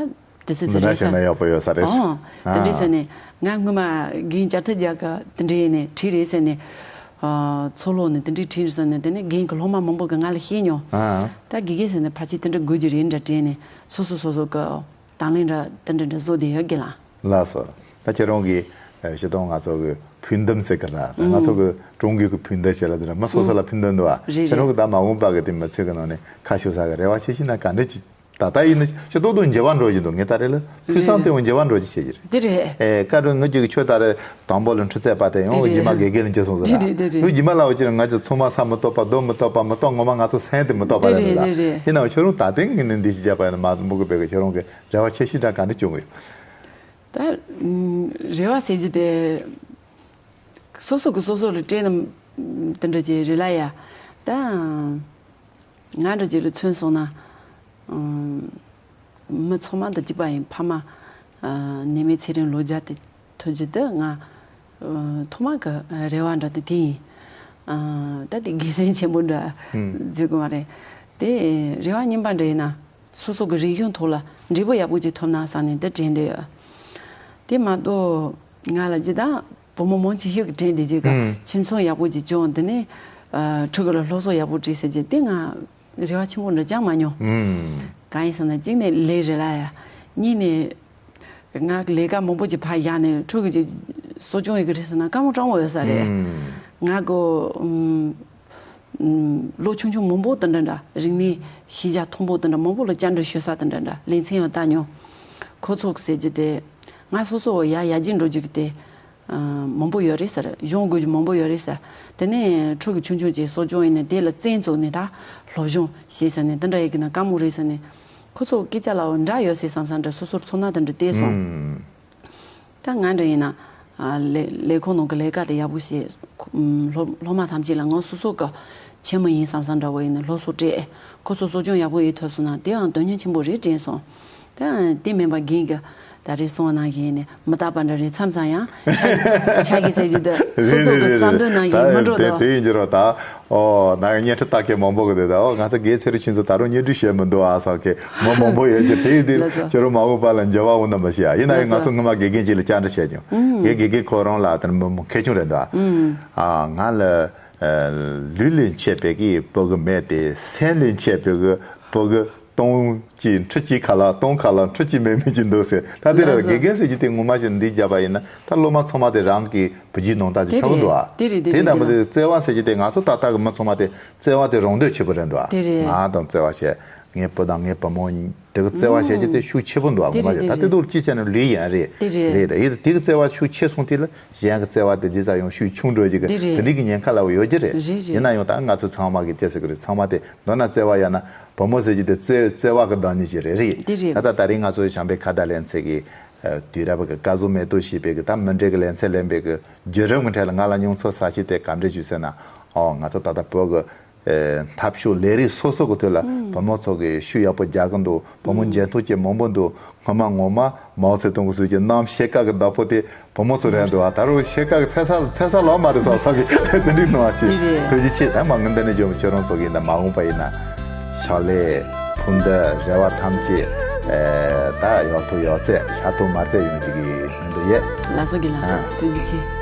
དེ་སྲིད་ཟེར་རེད་ཟེར། ན་ཡག་པོ་ཡོད་ས་རེད། ཨོ། དེ་འདྲས་ཟེར་ནས། ང་སྔོན་མ་རྒན་བསྐྱར་དུ་རྒྱག་ག་དེ་འདྲས་ནས་ཁྲིད་རེད་ཟེར་ནས། ཨ། མཚོ་ལྷོ་ནས་དེ་འདྲས་ཁྲིད་རེད་ཟེར་ནས། དེ་ནས་རྒན་གྱི་སློབ་མ་མང་པོ་གིས་ང་ལ་བཤད་མྱོང་། ཨ། ད་དགེ་རྒན་ཟེར་ནས་ཕལ་ཆེར་དེ་འདྲ་དགོས་ཀྱི་རེད་འདྲ་དྲན་ནས། སོ་སོ་སོ་སོ་གི་དང་ལེན་འདྲ་དེ་འདྲ་འདྲ་བཟོ་བསྡད་ཡོད་དགེ་ལགས། ལགས་སོ། ད་ཁྱེད་རང་གིས་ཨ་སྤྱིར་བཏང་ང་ཚོ་གི་ཕུགས་འདུན་ཟེར་གི་ར། ད་ང་ཚོ་གི་ཀྲུང་གོའི་གི་ཕུགས་འདུན་ཟེར་ལབ་དེ་ར། མི་སོ་སོ་ལ་ཕུགས་འདུན་འདུག་ཨ། རེད། ཁྱེད་རང་གིས་ད་མ་འོངས་པ་གི་དེ་མི་ཚེ་གི་ནང་ནས་ཁ་ཕྱོགས་ས་གི་རེ་བ་ཆེ་ཤོས་ན་ག་འདྲ་ཅིག་ད་ལྟ་ཡིན་ན་ཞིག་ཏོག་ཏོག་འགྱུར་བ་འགྲོ་བཞིན་འདུག་ངས་ད་རེས་ལ་ཕུགས་བསམ་དེ་འོ་འགྱུར་བ་འགྲོ་གི་བྱེད་ཀྱི་རེད། དེ་རེད། ཨེ། བཀའ་དྲིན་ངེད་ཀྱི་ཁྱོད་ད་རེས་དང་པོ་ལ་འཕྲུལ་རྩལ་པ་དེ་ཡང་དེ་རེད། རྗེས་མ་དགེ་རྒན་ལ་འགྱུར་སོང་ཟེར་ལ། དེ་རེད། དེ་རེད། ཡང་རྗེས་མ་ལ་འོ་ཅི་ང་ཚོ་ཚང་མ་ས་མི་ཐོབ་པ་རྡོ་མི་ཐོབ་པ་མི་ཐོབ། ངོ་མ་ང་ཚོ་སེམས་དེ་མི་ཐོབ་པ་རེད་འདུག་དེ་རེད། དེ་རེད། ཡིན་ནའང་ཁྱོད་རང་ད་ཐེངས་ངས་ནི་འདི་ཞིག་བརྒྱབ་པ་ཡིན་ན་མ་མུ་གུ་བེ་གི་ཁྱོད་རང་གི་རེ་བ་ཆེ་ཤོས་འདྲ་ག་འདྲ་བྱུང་གི་ཡོད། ད་རེ་བ་ཟེར་རྒྱུ་དེ་སོ་སོ་གི་སོ་སོ་ལ་སྤྲད་ན་དེ་འདྲ་ཅིག་རེད་ལ་ཡ། ད། ང་འདྲ་ཅིག་ལ་མཚོན་སོང་ན། ཨམ། མི་ཚང་མ་དང་གཅིག་པ་ཡིན། ཕ་མ། ཨ། ནད་མེད་ཚེ་རིང་ལོ་བརྒྱ་དེ་ཐོབ་རྒྱུ་དེ་ང་ཐོག་མ་གི་རེ་བ་འདྲ་དེ་དེ་ཡིན། ཨ། ད་དེ་དགེ་མཚན་ཆེན་པོ་འདྲ་ཨུམ་བརྗོད་དགོས་མ་རེད། དེ་རེ་བ་རྙིང་པ་འདྲ་ཡིན་ན། སོ་སོ་གི་རིག་གཞུང་ཐོག་ལ་འབྲས་བུ་ཡག་པོ་ཅིག་ཐོབ་ན་བསམ་ནས་དེ་དྲན་བསྡད་ཡོད། དེ་མ་གཏོགས་ང་ལ་ཇི་ལྟར་བུ་མོ་མང་ཆེ་ཤོས་ཀྱི་དྲན་བསྡད་རྒྱུ་ག་ཨུམ་ཁྱིམ་ཚང་ཡག་པོ་ཅིག་བྱུང་། དེ་ནས་ཨ་ཕྲུ་གུ་ལ་སློབ་གསོ་ཡག་པོ་སྤྲད་ཟེར་རྒྱུ་དེ་ང་རེ་བ་ཆེན་པོ་འདྲ་ཅང་མ་མྱོང་། ཨུམ། གང་ཡིན་ཟེར་ན་གཅིག་ནས་ལས་རེད་ལ་ཡ། གཉིས་ནས་ང་ལས་ཀ་མང་པོ་ཅིག་ཕར་བཞག་ནས་ཕྲུ་གུ་ཅིག་གསོ་སྐྱོང་ཡོད་ཀྱི་རེད་ཟེར་ན་དཀའ་མོ་སྤྲང་པོ་ཡོད་ས་རེད། ཨུམ། ང་གོ་ཨུམ། ལོ་ཆུང་ཆུང་མང་པོ་དེ་འདྲ་འདྲ་རིག་གནས་ཤེས་བྱ་མཐོན་པོ་དེ་འདྲ་མང་པོ་ལ་བཅར་འདྲི་ཞུ་ས་དེ་འདྲ་འདྲ་ལེ་ཚན་ཡང་བལྟ་མྱོང་། ཁོ་ཚོ་གི་ཟེར་རྒྱུ་དེ་ང་སོ་སོ་ཡར་ཡར་རྒྱས་འགྲོ་རྒྱུ་གི་དེ་ཨ་མང་པོ་ཡོད་རེད་ཟེར། སྦྱོང་དགོས་རྒྱུ་མང་པོ་ཡོད་རེད་ཟེར། དེ་ནས་ཕྲུ་གུ་ཆུང་ཆུང་ཅིག་གསོ་སྐྱོང་ཡིན་ནས་དེ་ལ་རྩིས་འཛུགས་ནས་ད་སློབ་སྦྱོང་བྱེད་ཟེར་ནས་དེ་འདྲ་ཡི་གེ་ན་དཀའ་མོ་རེད་ཟེར་ནས། ཁོ་ཚོ་སྐད་ཆ་ལ་འོ་འདྲ་ཡོད་སྲིད་བསམ་བསམ་འདྲ་སོ་སོར་ཚོར་སྣང་དེ་འདྲ་བལྟས་སོང་། ཨུམ། ད་ང་འདྲ་ཡིན་ན། ཨ། ལས་ལས་ཁུངས་ནང་གི་ལས་ཀ་དེ་ཡག་པོ་བྱས། ཁོ་ཨུམ་སློབ་སློབ་མ་ཐམས་ཅད་ལ་ང་སོ་སོ་གི་ཁྱིམ་མི་ཡིན་བསམ་བསམ་འདྲ་བོ་ཡིན་ནས་སློབ་གསོ་སྤྲད། ཁོ་ཚོ་གསོ་སྐྱོང་ཡག་པོ་ཡེད་ཐུབ་སོང་ན་དེའང་དོན་སྙིང་ཆེན་པོ་རེད་དྲན་སོང་། ད་དེ་མིན་པ་རྒན་གྱི་ད་རེས་གསུངས་པ་ནང་བཞིན་ནས་མི་རྟག་པ་འདྲ་རེད། མཚམས་མཚམས་ཡང་ཆ་ཆ་གི་ཟེར་གྱི་འདུག་སོ་སོ་གི་བསམ་འདུན་ནང་བཞིན་མི་འགྲོ་དོ། དེ་ཡིན་གྱི་རོ་ད། ཨོ། ནང་བརྙན་འཕྲིན་ལྟ་མཁན་མང་པོ་གི་དེ་ད། ཨོ། ང་ཚོ་དགེ་ཚེ་རིང་ཆོས་མཚོ་ད་རུང་བརྙན་འཕྲིན་བྱེད་མི་འདུག་ཨ་བསམ་མཁན་མི་མང་པོ་ཡོད་ཀྱི། དེ་ཡིན་དུས་ལགས་སོ། ཁྱོད་རང་མ་འོངས་པ་ལ་འགྱུར་བ་འོང་ན་མི་ཤེས་ཨ། ཡིན་ན་ཡང་ང་ཚོ་ལགས་སོ། སྔོན་མ་དགེ་རྒན་ཅིག་ལ་བཅར་འདྲི་བྱས་ཀྱང་། ཨུམ། ངའི་དགེ་རྒན་ཁོ་རང་ལ་དེ་མི་མཁས་ཆུང་རེད་འདུག་ཨ། ཨུམ། ཨ། ང་ལ་ཨ་ལུས་ལས་མཆེད་པའི་གི་བུ་གུ་མེད་དེ། སེམས་ལས་མཆེད་པའི་གི་བུ་གུ་སྟོང་གཅིག་ཁྲི་གཅིག་ཁ་ལ་སྟོང་ཁ་ལ་ཁྲི་གཅིག་མེད་མེད་ཅིག་འདུག་ཟེར། ད་དེ་ལ་ལགས་སོ། དགེ་རྒན་ཟེར་རྒྱུ་དེ་ངོ་མ་ཞིག་འདི་བརྒྱབ་པ་ཡིན་ན། ད་སློབ་མ་ཚང་མ་དེ་རང་གི་བུ་རྒྱུད་ནང་ལྟར་དེ་དེ་ཆགས་ཀྱི་འདུག་ཨ། རེད། དེ་རེད། དེ་དེ་རེད། ན་མི་དེ་བརྩེ་བ་ཟེར་རྒྱུ་དེ་ང་ཚོ་ད་ལྟ་གི་མི་ཚང་མ་དེ་བརྩེ་བ་དེ་རང་འདོད་ཆེ་པོ་རེད་འདུག་ཨ། དེ་རེད། ང་དང་བརྩེ་བ་བྱས། ངའི་བུ་དང་ངའི་བུ་མོ་དེ་གི་བརྩེ་བ་བྱེད་རྒྱུ་དེ་ཤུགས་ཆེ་པོ་འདུག་ཨ། དེ་ངོ་མ་རེད། ཞིག་ད་དེ་རེད། དེ་ལ་ཅི་བྱས་ན་ལུས་ཡང་རེད། དེ་རེད། རེད། ཡིན་དེ་གི་བརྩེ་བ་ཤུགས་ཆེ་སོང་དུས་ལ་གཞན་གི་བརྩེ་བ་དེ་ཇི་ཙམ་ཡང་ཤུགས་ཆུང་འགྲོ་རྒྱུ་གི་དེ་རེད། དེ་འདྲའི་གི་ཉེན་ཁ་ལ་ཡོད་རྒྱུ་རེད། རེད་རེད། ཡིན་ན་ཡང་ད་ང་ཚོ་ཚང་མ་གི་བརྩེ་ཟེར་གི་རེད། ཚང་མ་དེ་མདོར་ན་བརྩེ་བ་ཡང་ན་བུ་མོ་ཟེར་རྒྱུ་དེ་བརྩེ་བརྩེ་བ་གི་བདག་ཉིད་ཅིག་རེད། རེད། དེ་རེད། ད་ལྟ་ད་རེས་ང་ཚོ་བྱམས་པའི་ཁ་བརྡ་ལེ་ཚན་གི་ཨ་དུས་རབས་ཀྱི་བཀའ་ཟུར་མེ་ཏོག་ཞེས་པའི་གི་ད་མུ་འབྲེལ་གྱི་ལེ་ཚན་ལེན་པའི་གི་བརྒྱུད་རིམ་གྱི་གྲས་ལ་ང་ལ་མྱོང་ཚོར་ཟ་ཞིག་དེ་ག་འདྲ་བྱུང་ཟེར་ན། ཨོ། ང་ཚོ་ད་ལྟ་བོད་ཀྱི་ཨེ་འཐབ་ཕྱོགས་ལས་རིགས་སོ་སོ་གི་ཐོག་ལ་ཨུམ་བུ་མོ་ཚོ་གི་ཤུགས་ཡག་པོ་རྒྱག་གི་འདུག་བུ་མོ་ཨུམ་འཇོན་ཐང་ཅན་མང་པོ་འདུག་སྔོན་མ་ངོ་མ་མའོ་ཙེ་ཏུང་གི་གསུང་གི་གནམ་ཤེལ་དཀར་གི་བདག་པོ་དེ་བུ་མོ་ཚོ་རེད་འདུག་ཨ། ད་རུང་ཤེལ་དཀར་གི་ཚེ་ས་ཚེ་ས་ལོག་མ་རེད་བསམ་བསམ་གི་དེ་འདྲའི་སྣང་བ་ཞིག་རེད། ཐུགས་རྗེ་ཆེ། ད་མ་ངན་འདི་ནས་འཇོན་ཁྱོད་རང་ཚོ་གི་ཡིན་ན་མ་འོངས་པ་ཡིན་ན་ཕྱག་ལས་ཕུགས་འདུན་རེ་བ་ཐམས་ཅད་ཨེ་ད་ཡག་ཐུག་ཡག་བརྩེགས་ཤ་ཐུག་མར་བརྩེགས་ཡོང་རྒྱུ་གི་སྨོན་འདུན་ཡོད། ལགས་སོ་རྒན་ལགས། ཨ། ཐུགས་རྗེ་ཆེ།